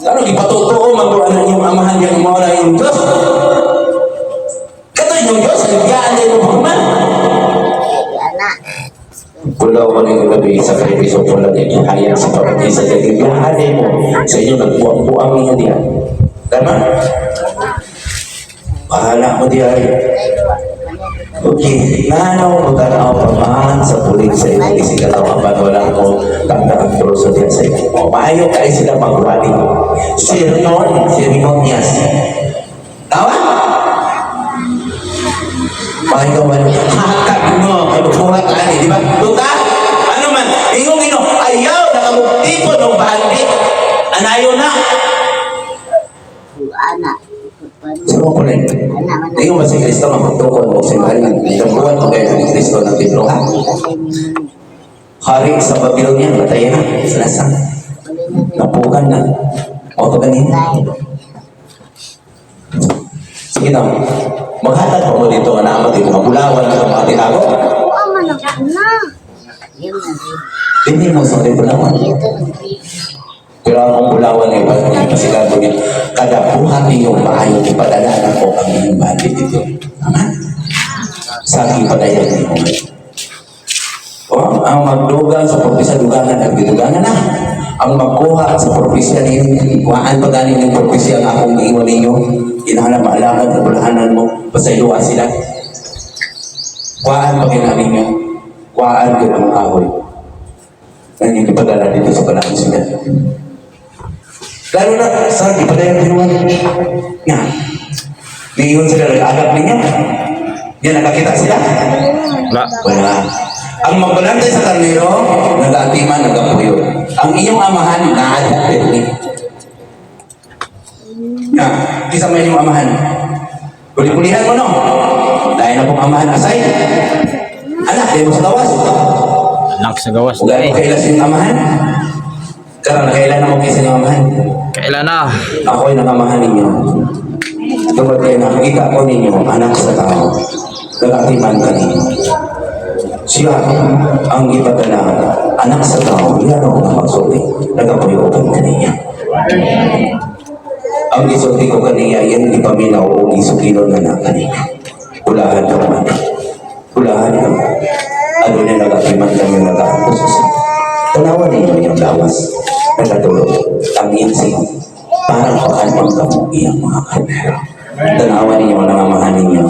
Ano, ipatutuo, magbuan ng inyong amahan yan, mawala inyong Diyos. Kato inyong Diyos, nagyaan din mo pagkuman. Kulaw ko ng gabi sa sakripisyo ko lang inyong hayag sa pamamagitan sa gigyahan mo sa inyo nagbuang-buang ninyo diyan. Tama? Bahala mo diyan. Okay, nanaw mo tanaw pamahan sa pulig sa inyong isigalaw apan wala ko tanda ang troso diyan sa inyo. O, maayo kayo sila magwali. Sermon, seremonyas. Tama? Maayo ka man. Hatag mo, kay magbuhat ani, di ba? Tuta? Ano man, ingong ino, ayaw na kamugtipon ng bahandi. Anayo na. Sino ko rin? Ingon ba si Kristo nga magtukod mo simbahan ng nagbuhat mo kayo ni Kristo ng libro ha? Hari sa Babylonia, matay na, sa lasang. Napukan na. O ito ganun. Sige na, maghatag pa mo dito nga naamot dito, mabulawan ka mga tinago. Hindi mo sa bulawan. Pero ang bulawan ay pasigago niya. Kada buhat ninyong maayo, ipadala na ko ang inyong bandi dito. Tama? Sa aking padayag ninyo. O, ang magdugang sa propesya, dugangan at gidugangan na. Ang magkuha sa propesya ninyo, kuhaan pa ganin ng propesya ang akong giingon ninyo, kinahanglan maalagad sa bulahanan mo, pasayloa sila. Kuhaan pa gina ninyo, kuhaan ko ang kahoy. Na inyong ipadala dito sa panahon sila. Lalo na sa ipadayag niyo. Nga, niyon sila nag-agap ninyo. Yan, nakakita sila. Wala. Wala. Ang magbalantay sa karnero, nag-aatiman, nagapuyo. Ang iyong amahan, naadapit ni. Nga, isa may inyong amahan. Puli-pulihan mo, no? Dahil na pong amahan asay. Anak, di mo sa gawas. Anak sa gawas Ugay na mo eh. kailan sa inyong amahan. Karon, kailan na mo kayo sa inyong amahan? Kailan na? Ako'y nakamahan ninyo. Tungkol kayo nakikita ko ninyo, anak sa tao, nagatiman ka ninyo. Siya ang ipadala, anak sa tao, yan ang mga magsulti, nagapuyokan kaniya. Ang gisulti ko kaniya, yan ipaminaw o gisukilon na na kaniya. Ulahan ka man. Ulahan ka man. Ano niya nagatiman kami nag-aapos sa Tanawan ninyo iyang lawas, nagatulog, ang iyang sigaw. Parang pakalmang kamo iyang mga karnero. Tanawan ninyo ang namamahan ninyo.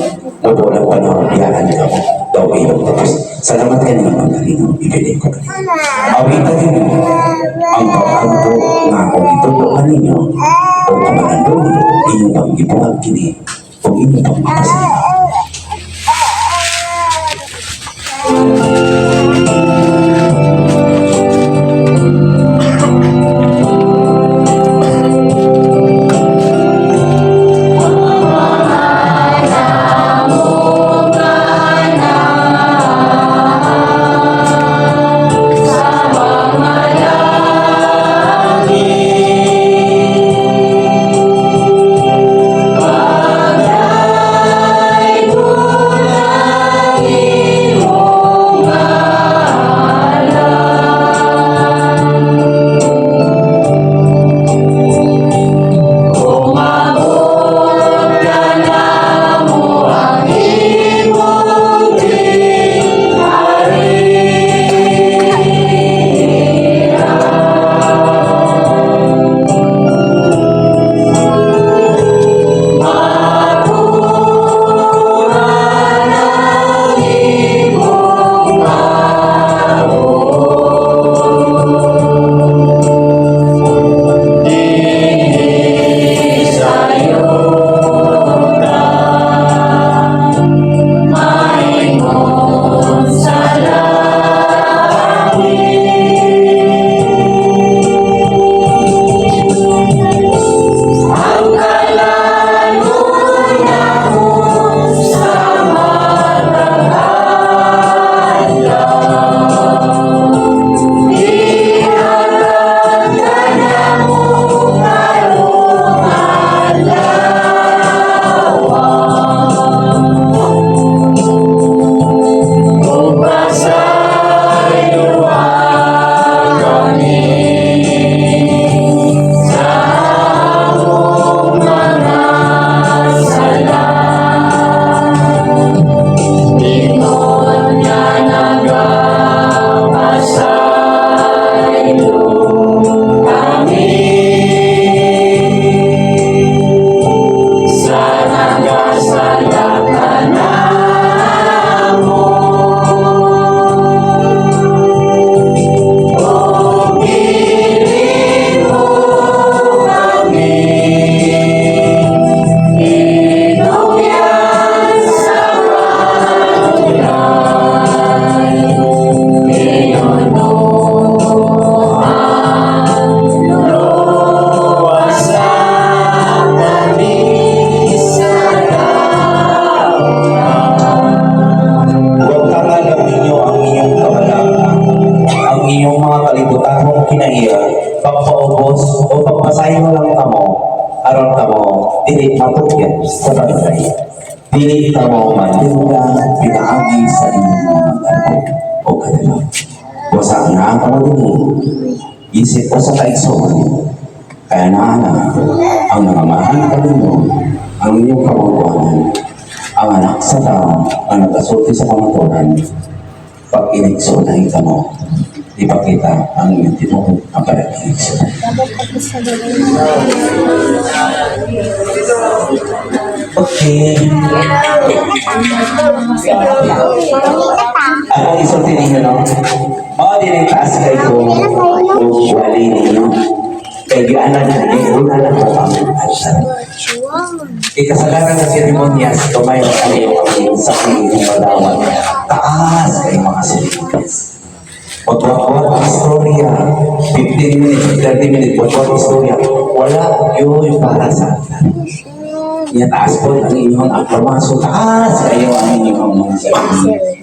Mubo ng panahon, biyaan ka mo. Daw iyong tapos. Salamat kanina mga kalino, ibilig ko kanina. Awitan ninyo ang pag-anto nga akong itudlo kaninyo o kamanandong inyong pag-ibuhag kini o inyong pagpapasaya. lang kamo aron kamo dili matugyan sa barangay. Dili kamo madula pinaagi sa inyong mga kampo o kadalaw. Busa naa kamo dinhi, isip usa ka igsoon, kaya naa na ang nangamahan kaninyo, ang inyong kamangkuanan, ang Anak sa Tao, ang nagasulti sa kamatuoran, pag inigsoonay kamo, ipakita ang inyong tinuod ang pag-inigsoon. Dapat ako sa Okay. Ako isulti ninyo, no? Mao din ang taas kay ko o wali ninyo. Kay gianan na, una lang ko ang altar. Ikasalanan ng seremonyas, tumay na kayo sa pagiging. Taas kay mga seremonyas. Pagwagwag ang istorya, 15 minutes, 30 minutes, pagwag istorya, wala yun para sa altar. Niya taas po ang inyong aklamaso, taas kayo ang inyong mga seremonyas.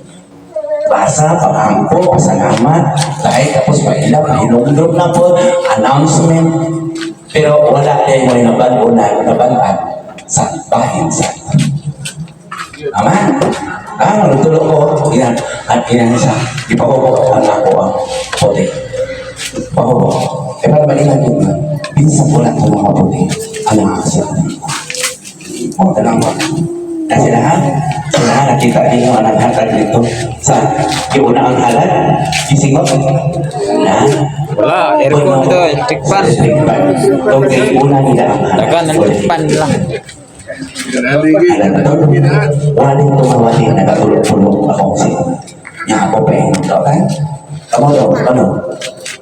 Basa, pag-ampo, pasalamat, dahil tapos paila, pahinumdum na po, announcement. Pero wala kayo may naban-unan, nabantan sa bahin sa altar. Tama? Ah, malutulo ko. Ina, at ina siya. Ipahubo ang ako ang puti. Pahubo. Eh, para malingan yun na, bisan wala ito mga puti, ang nakakasya. Oh, dalawa. Na sila ha? Sila ha, nakita ninyo ang naghatag dito sa iuna ang halad. Gisingot. Na? Wala, aircon ito, electric fan. Electric fan. Okay, una nila ang halad. Dagan, electric fan lang. Alam na to. Wali ko mawali, nagatulog-tulog ako si Nya ako pa eh. Okay? Kamu daw, ano?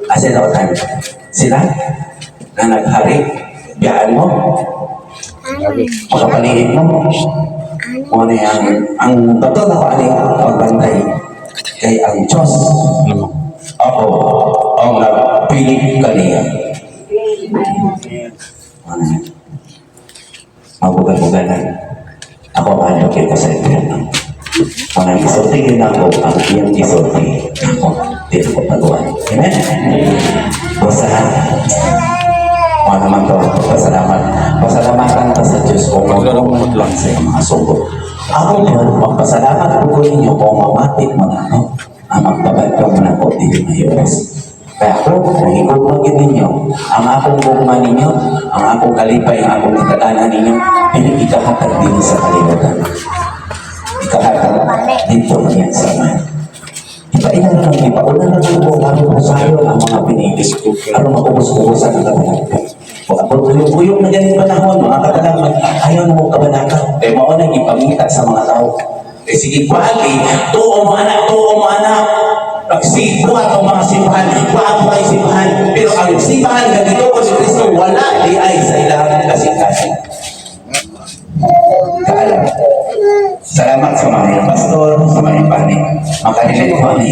Asa daw tayo? Sila? Na naghari? Biyaan mo? Makapaliit mo? Mo na ang, ang bato na ko ani pagbantay kay ang Diyos ako ang nagpili kaniya. Ano yan? Mabugal-bugalan. Ako ang kayo ko sa impyerno. Ang nang isulti yun ako, ang iyang isulti ako, dito ko pagawa. Amen? Basta, mga naman to, pasalamat. Pasalamatan ta sa Diyos kung magulungan lang sa iyong mga sugo. Ako po, magpasalamat po ko ninyo kung mamati mo na ako, ang magpabagpag mo na ako, dili mayores. Kaya ako, nahigugma gid ninyo, ang akong gugma ninyo, ang akong kalipay, ang akong kitaganan ninyo, dili ikahatag din sa kalibutan. Ikahatag dito niya sa Amahan. Ipaila na lang, ipauna na lang po, lalo po sayo ang mga pinili. Aron maubos-ubosan ang kabalaka. O ako kuyog na ganit panahon, mga katalaman, ayaw na mo kabalaka. Kaya mao na ipamita sa mga tao. Eh sige, kuwagi, tuo mo anak, tuo mo anak. Nagsigbuhat ang mga simbahan, buhat mo kayo simbahan. Pero ang simbahan na dito ko si Kristo, wala di ay sa ilang kasing-kasing. Kaalam. Salamat sa mga pastor, sa mga pani. Makarelate ko ani.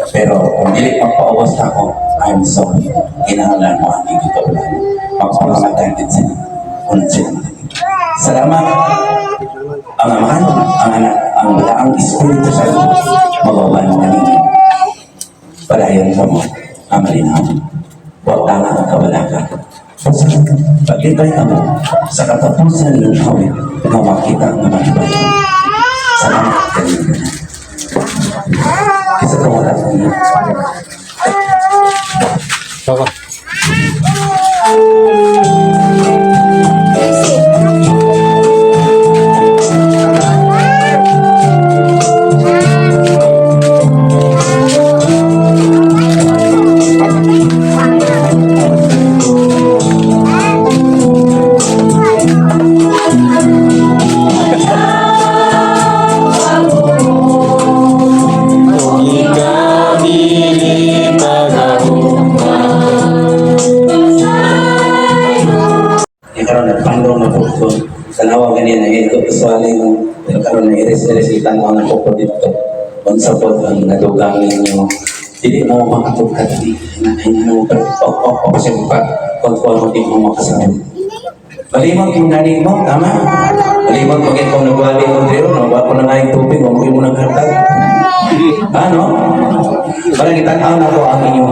Pero kung dili magpaubos na ako, I'm sorry. Kinahanglan mo ang dito lang. Magpakamatay din sila. Unang sila makakita. Salamat. Ang Amahan, ang Anak, ang Balaang Espiritu Santo, magawan kanino. Padayon ka mo, ang malinaw. Huwag tama ang kabalaka. Paglibay ka mo, sa katapusan ng kawit, na makita ang malibay. Salamat kanino. Isa ka wala ninyo. Baka. Yung karon nagpandong na po ko. Tanawa ganyan na ito usually no. Pero karon na iris-iris itan-aw na po ko dito. Unsa po ang nadugang ninyo. Dili mo makatugkat di na na mo pero o o o kasi pa kung mo di mo makasabot. Malimot yung nani mo, tama? Malimot mo kung nagwali mo dito, no? Wa ko na nga yung tubig, wa mo yung naghatag. Ano? Parang itan-aw na ko ang inyong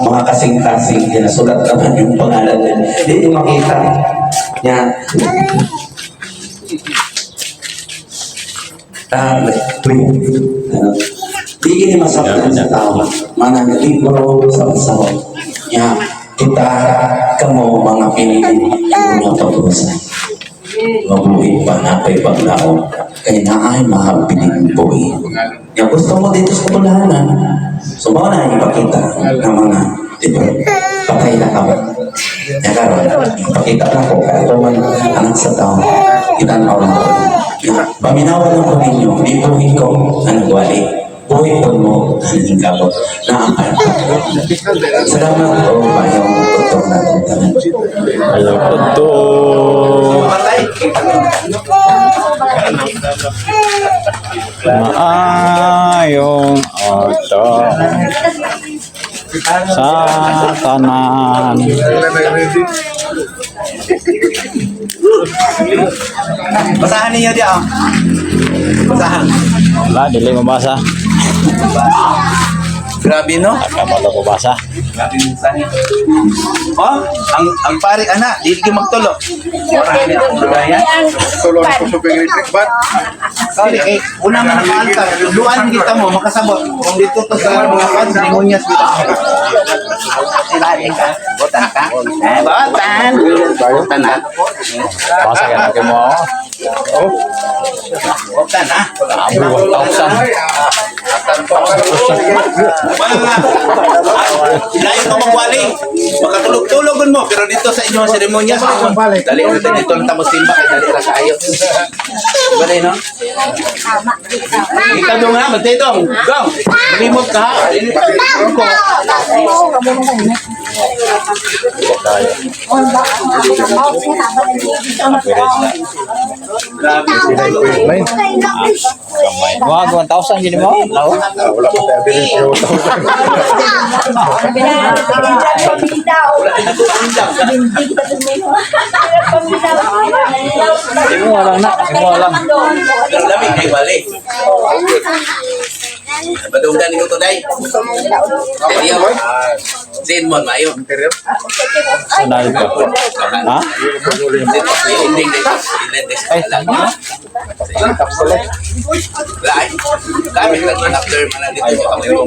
mga kasing-kasing, kinasulat naman yung pangalan din. Hindi nyo makita. Yan. Ah, two. Ano? Di kini masaktan sa tao. Manang libro sa pasaway. Ya, kita kamo mga pinili nga pag-usa. Mabuhi pa na kay paglaom. Kay naay mahabiling buhi. Ya, gusto mo dito sa tulahanan. So, mao na ipakita ng mga libro. Patay na ka ba? Ya, karon, ipakita na ko. Kaya ako man anak sa tao. Itanaw na ko. Ya, paminawan lang ko ninyo. Di buhi ko ang nagwali. Buhi po mo ang hingabot. Naapan. Salamat o mayong utong natin tanan. Ayaw ko to. Maayong auto sa tanan. Basahan ninyo di ah. Basahan. Wala, dili mabasa. Grabe no? Nakabalo ko basa. Grabe minsan. Oh, ang pare ana, dili gyud magtulo. Ora ni akong lugayan. Tulong ko sa electric bat. Sorry kay una man ang altar, luan kita mo makasabot. Kung dito to sa mga kan seremonyas dito. Sila ka, botan ka. Eh, botan. Botan na. Basa ka na kay mo. Botan na. Abu, 1,000. Wala nga. Layo ka magwali. Makatulog-tulogon mo. Pero dito sa inyong seremonyas, dali na tayo dito lang tamo simba kay dali ra kaayo. Diba dai, no? Ikaw dong ha, bantay dong. Dong, malimot ka ha. Ko. Grabe. Gamay. Mga 1,000 gini mo. Law. Wala pa tayo bilhin siya. Imo lang na, imo lang. Pero lamig kay wali. Badunggan ni ko to day. Dali Sin mo mayo. Sunay ko. Ha? Ending day. Ending day. Ay, tama. Lai. Kami lang yung after man dito sa kamay mo.